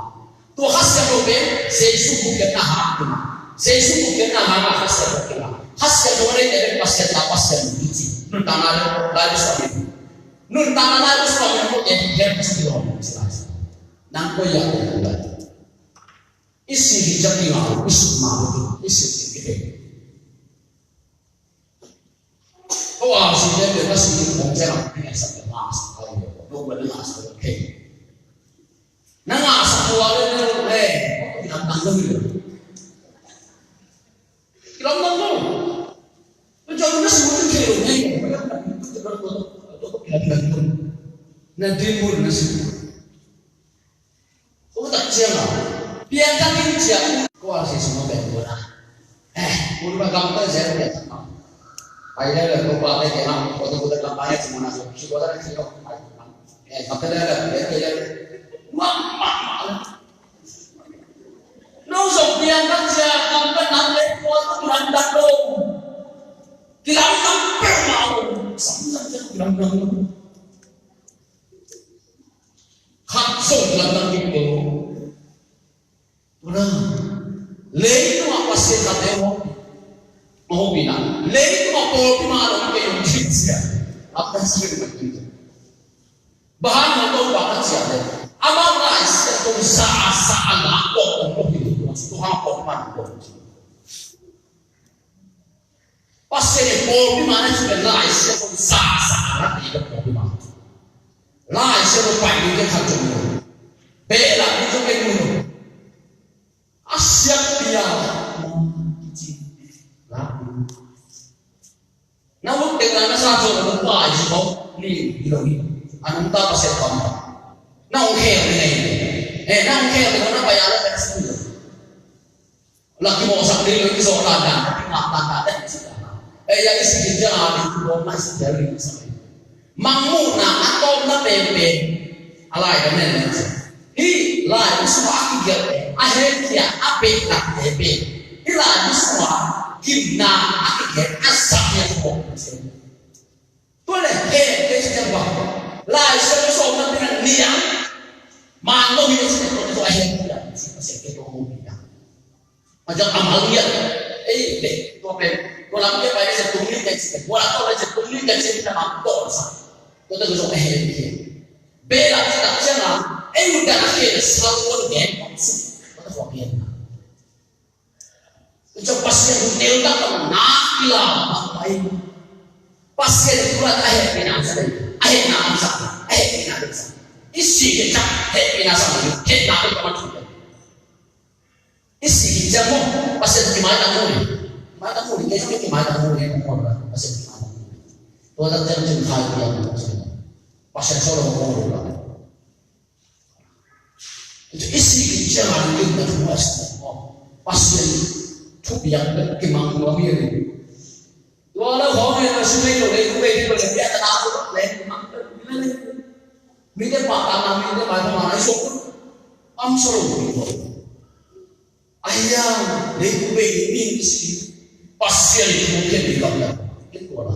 Tua Kha Siangtho pen Jesu bukhiatna hang a kingah. Jesu bukhiatna hang a Kha Siangtho kingah. Kha Siangtho a neite pen Pasian ta, Pasian mi kici. Nuntakna lai sungah a min. Nuntakna lai sungah a min, ko en, en ci lo ci lai. Nang ko ya ko lai. I si hi ciang kingah, i si ma ko, i si hi kei. Ko a si te te ka si ni kong ciang a, ni sa te ma sa ka ni, no ba ni ma sa te. Na ngah sa tua le le le, ko kilamdang lo hi lo. Kilamdang lo. Ko jong na si mo te lo ne, ko kilamdang lo. Ko kilamdang lo. Na din mo na si. Ko tak ciang a. Piang tak in ciang. Ko a si sung a bek ko na. Eh, ko ba gam ta zen piang tak ma. Pai le le ko ba te ke na, ko tu ko ta gam ta ya si mo na so. Si ko ta si ko. Eh, maka le le, le le. Mak, mak, mak. No zong piang tak ciang, kam ka nam le ko tu lam tak lo. Kilam nam pe ma lo. Sam sam ciang kilam nam lo. Khat zong lamdang ding lo. Tua, leitung ah Pasian khat te hong, hong pi na. Leitung ah pawlpi mah a om kei hong cih sia. Lamdang sia kei hong cih. Bang hang na Topa na ciah le. Amah Lai Siangtho sa a sa a la kawk hong lo hi lo. Tua hang kawk man lo. Pasian in pawlpi mah na cih pen Lai Siangtho sa sa a la kawk pawlpi mah. Lai Siangtho pai ding te khat zong lo. Behlap ding zong kei lo. A siap pia. Na ut tek na na sa zong lo pai zong lo. Ni lo ni. A nungta Pasian pam. Na ong khel ni nei. Eh, na ong khel ni na pai a la pen sung lo. La kimawhsak ding lo, i zawh dandan, i ngah dandan, i cih dandan. Eh, ya i si ding ciang a ding, i bawm na i si ding ding sa. Mangmuhna a tawpna penpen, a lai ka nen nen sa. Hih lai i sungah a kigelhte, a hehpihte, a behlapte pen. Hih lai i sungah gimna a kigen a zak ni a thuak. Tua leh hehpih ci ciang bang, Lai Siangtho sawm na pen a niang man lo hi a ci ciang, tua tawh a hehpih a ci, Pasian ke tua hopih a. Macam amal lian. Ei, eh, tua pen tua lam ke pai le ciang tung ni ka ci, tua lam tua le ciang tung ni ka ci, na mang tawh sa. Tua tawh zong a hehpih a. Behlap ci tak ciang a, ei, mun dan a hehpih sa tua gen bang ci, tua tawh gen. Tua Pasian hu neu tak tak na kila bang pai. Pasian hu tak a hehpihna sa dei. A hehpihna sa. A hehpihna sa. I sih khit tak hehpihna sa. Hehpihna sa. I sih khit ciang maw, Pasian kimaitang mu ni. Kimaitang mu ni. Kei zong kimaitang mu ni. Pasian kimaitang mu ni. Tua tak ciang cun khai piang. Pasian sawt lo mu ni. I sih khit ciang a ding na thu a si maw, Pasian thupiak bek kimang nuam hi a. Tua lo khawng hi a, na sum ei lo lei, ku bei hi lo lei, bia ta na lo lei, kimang bek hi a. Mite pahtakna, mite maitamna na i suak am sa lo hi lo. Ahi a, lei ku bei mi i si, Pasian i thu khian ding gam na. Ken tua na.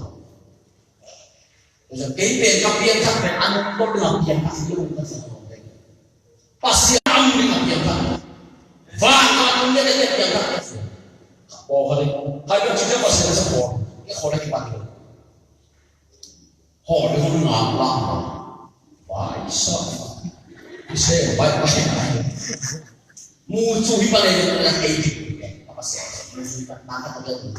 Kei pen ka piangthak pen a nungtolh ding a piangthak hi lo ka sa lo pen. Pasian a nung ding a piangthak. Van a nung ding a piangthak. Ka pawl kha ding. Kai pen ci ciang Pasian a sa pawl. Kei khawl a kipan ding. Khawl ding hong ngak lam. Vai sa. I se vai vai. Mu cu hi pa le na ei ding. Ka Pasian. Mu cu hi pa na ka ta ding.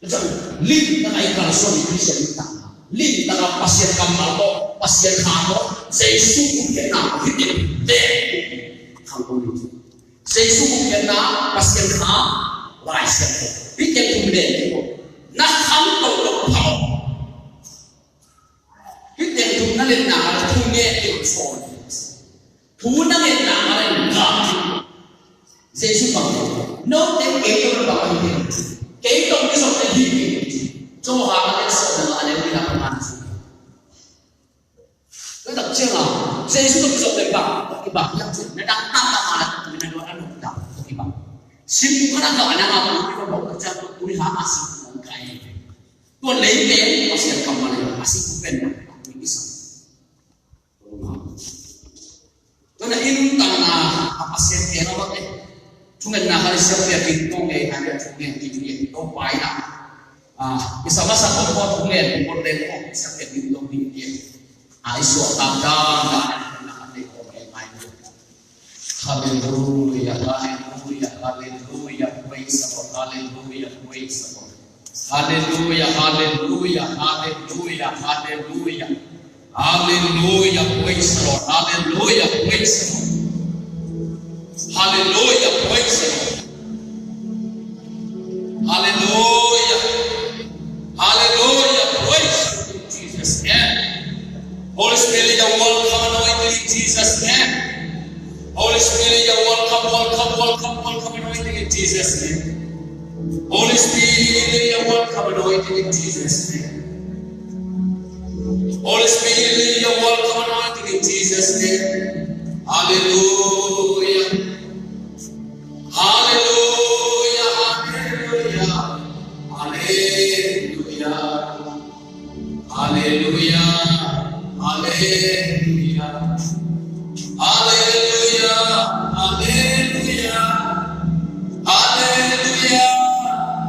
Limtak a i kalsuan i Khristian limtak. Limtak a Pasian kammal tawh, Pasian kha tawh, Jesu thukhenna, hih teng, teng, khangto lim. Jesu thukhenna, Pasian kha, Lai Siangtho. Hih teng thum len ding ko. Na khangto lo pha. Hih teng thum na len na, thum len ding ko. Thu na ngetna mah in gah hi. Jesuh bang, note kei tawh bang hi hi. Kei tawh kizop te hi hi. Johan a lian sawm le nga, a lian li na panga na sung. Tua tak ciang a, Jesuh tawh kizop te bang, tawh kibang hiam cih, na dang tam tam a la tawh na duan a nung tam tawh kibang. Sim kha na gah na nga tawh kibang, tawh ciang tawh tui ha a sim kong kai. Tua lei pen Pasian kammal a sim pen na tui kisa. Tua na i nuntakna a Pasian khel a bang e. Thungetna kha i siampia Kim Tong e, a lia thungen Kim Tong e, Tong pai na. A, i sa masa Tong Paul thungen, Tong Paul leng Tong, i siampia Kim Tong Kim Tong e. A, i suak tam dang dang e, na khan leng Tong e, mai. Hallelujah, hallelujah, hallelujah, praise the Lord, hallelujah, praise the Lord. Hallelujah, hallelujah, hallelujah, hallelujah. Hallelujah, praise the Lord. Hallelujah, praise the Lord. Hallelujah, praise the Lord. Hallelujah. Hallelujah, praise the Lord Jesus. Amen. Holy Spirit, you're welcome, anointing in Jesus' name. Holy Spirit, you're welcome, welcome, welcome, welcome, anointing in Jesus' name. Holy Spirit, you're welcome, anointing in Jesus' name. Holy Spirit, you're welcome, anointing in Jesus' name. Hallelujah. Hallelujah, hallelujah, hallelujah. Hallelujah, hallelujah. Hallelujah, hallelujah. Hallelujah,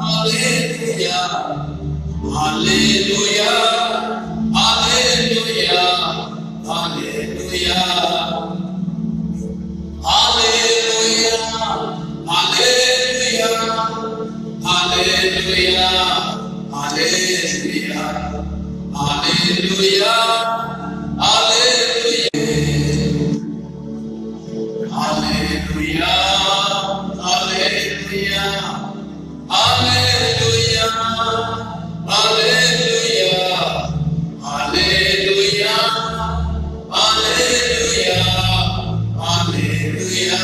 hallelujah. Hallelujah, hallelujah. Hallelujah. Hallelujah. Hallelujah. Hallelujah. Hallelujah. Hallelujah. Hallelujah. Hallelujah. Hallelujah. Hallelujah. Hallelujah. Hallelujah.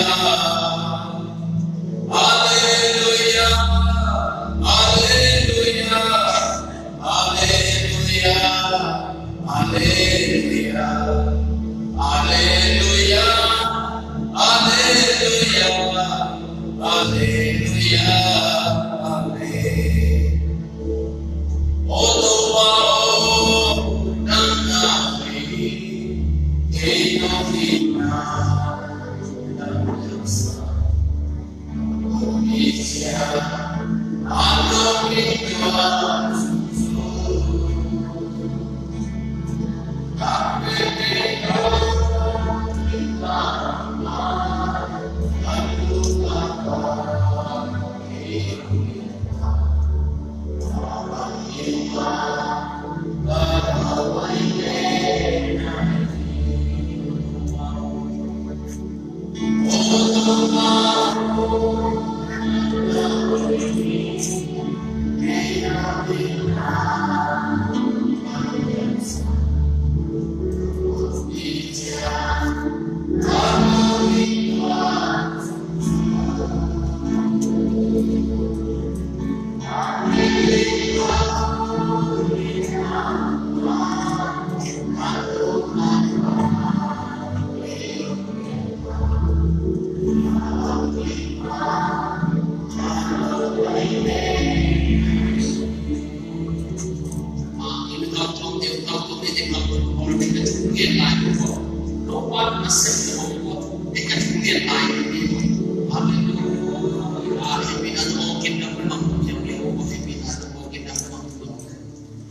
Hallelujah. Hallelujah. Hallelujah. Hallelujah. Hallelujah. Hallelujah.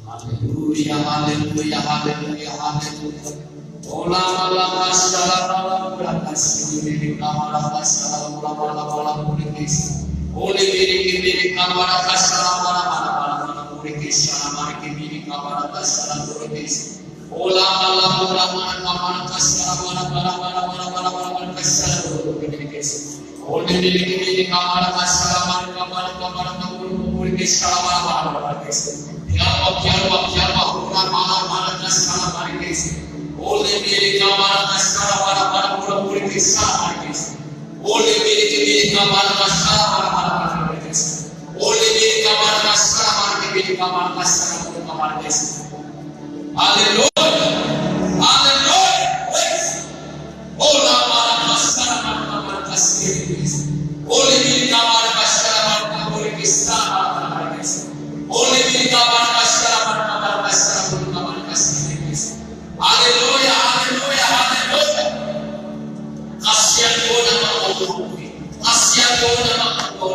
Haleluya, haleluya, haleluya, haleluya. Ola mala kasala mala mula kasala mala mala mula mala mula mula mula. Ole biri ki biri kamala kasala mala mala mala mula mula kasala mala ki biri kamala kasala mula kasala. Ola mala mula mula kamala kasala mala mala mula mula mula mula kasala mula kasala. Ole biri ki biri kamala kasala mala kamala kamala mula mula kasala mala mala mula kasala. Kialwa, kialwa, kialwa, mula mala mala kasala mala kasala. Ole biri kamala kasala mala mala mula mula kasala mala kasala. Ole biri ki biri kamala kasala mala mala mula mula kasala. Ole biri kamala kasala mala ki biri kamala kasala mula mula kasala. Haleluya. Haleluya. Praise. Ola mala kasala mala mala kasala. Ole biri kamala kasala mala mula mula kasala mala mula kasala. Ole biri kamala kasala mala mula mula kasala mula mula kasala. Haleluya, haleluya, haleluya. Kasian ko na mako. Kasian ko na mako.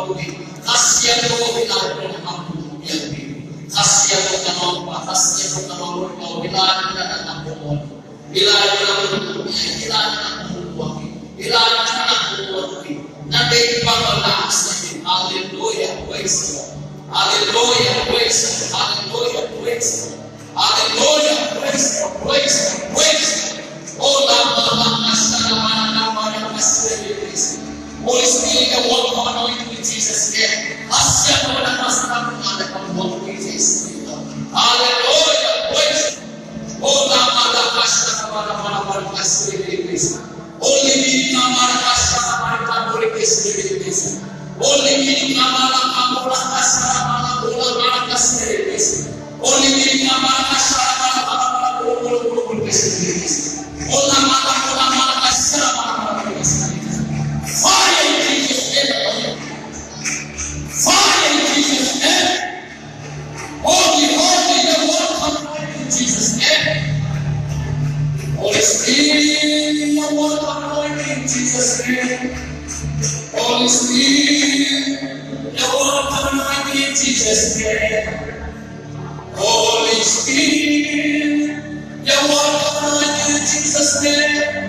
Kasian ko na mako. Kasian ko na mako. Kasian ko na mako. Kasian ko na mako. Haleluya, praise the Lord. Haleluya, praise the Lord. Haleluya, praise the Lord. Haleluya, praise the Lord. Haleluya, praise the Lord, praise the Lord, praise the Lord. Oh, la, la, la, la, sha, la, la, la, la, la, la, la, la, la, la. Holy Spirit, I want to anoint you in Jesus' name. Haleluya, praise the Lord. Oh, la, la, la, la, sha, la, la, la, la, la, la, la, la, la, la. Ole biri kamala kasala mala mula mula kasala. Ole biri kamala kasala mala mula mula kasala. Ole biri kamala kasala mala mula mula kasala. Ola mala mula mula kasala mala mula kasala. Fire in Jesus' name. Fire in Jesus' name. Holy, holy, you're welcome, Lord, in Jesus' name. Holy Spirit, you're welcome, Lord, in Jesus' name. Holy Spirit, you're welcome, Lord, in Jesus' name. Holy Spirit, you're welcome, Lord, in Jesus' name.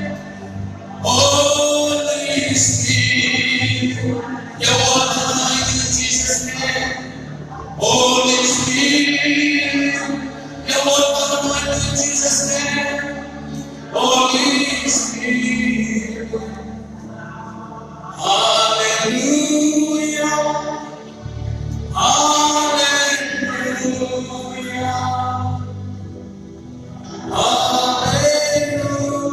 Holy Spirit, you're welcome in Jesus' name. Holy Spirit, you're welcome in Jesus' name. Holy Spirit. Hallelujah. Hallelujah. Hallelujah.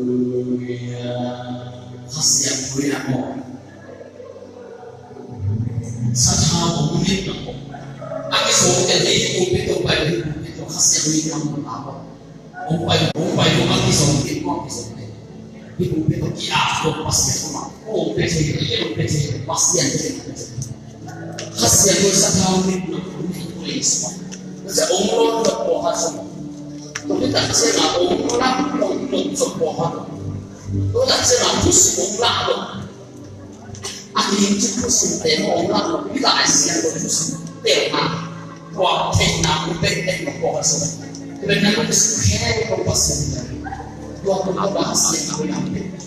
Haleluya. Kha Siangtho in ah maw. Sathau hong lit na maw. A kizawm tel hi, pulpit hong pai hi, pulpit hong Kha Siangtho in ah maw. Hong pai, hong pai, hong a kizawm tel, hong a kizawm tel. Hih pulpit hong ki-ap, hong Pasian hong ap, hong pia thei, hong pia thei, Pasian thei. Kha Siangtho sathau lit na maw, hong lit, hong lit. Tua ciang hong lawng tua pawlkhat zong. Tua khit tak ciangin hong lawng, hong lawng tua pawlkhat. Tua tak ciangin thusim hong lak lo. A ding ci thusim te hong lak lo. Hih Lai Siangtho thusim te hong lak. Tua theihna hong pia tek lo pawlkhat zong. Tua pen na hong sukhe lo Pasian. Tua pen a ba Pasian a hong lak.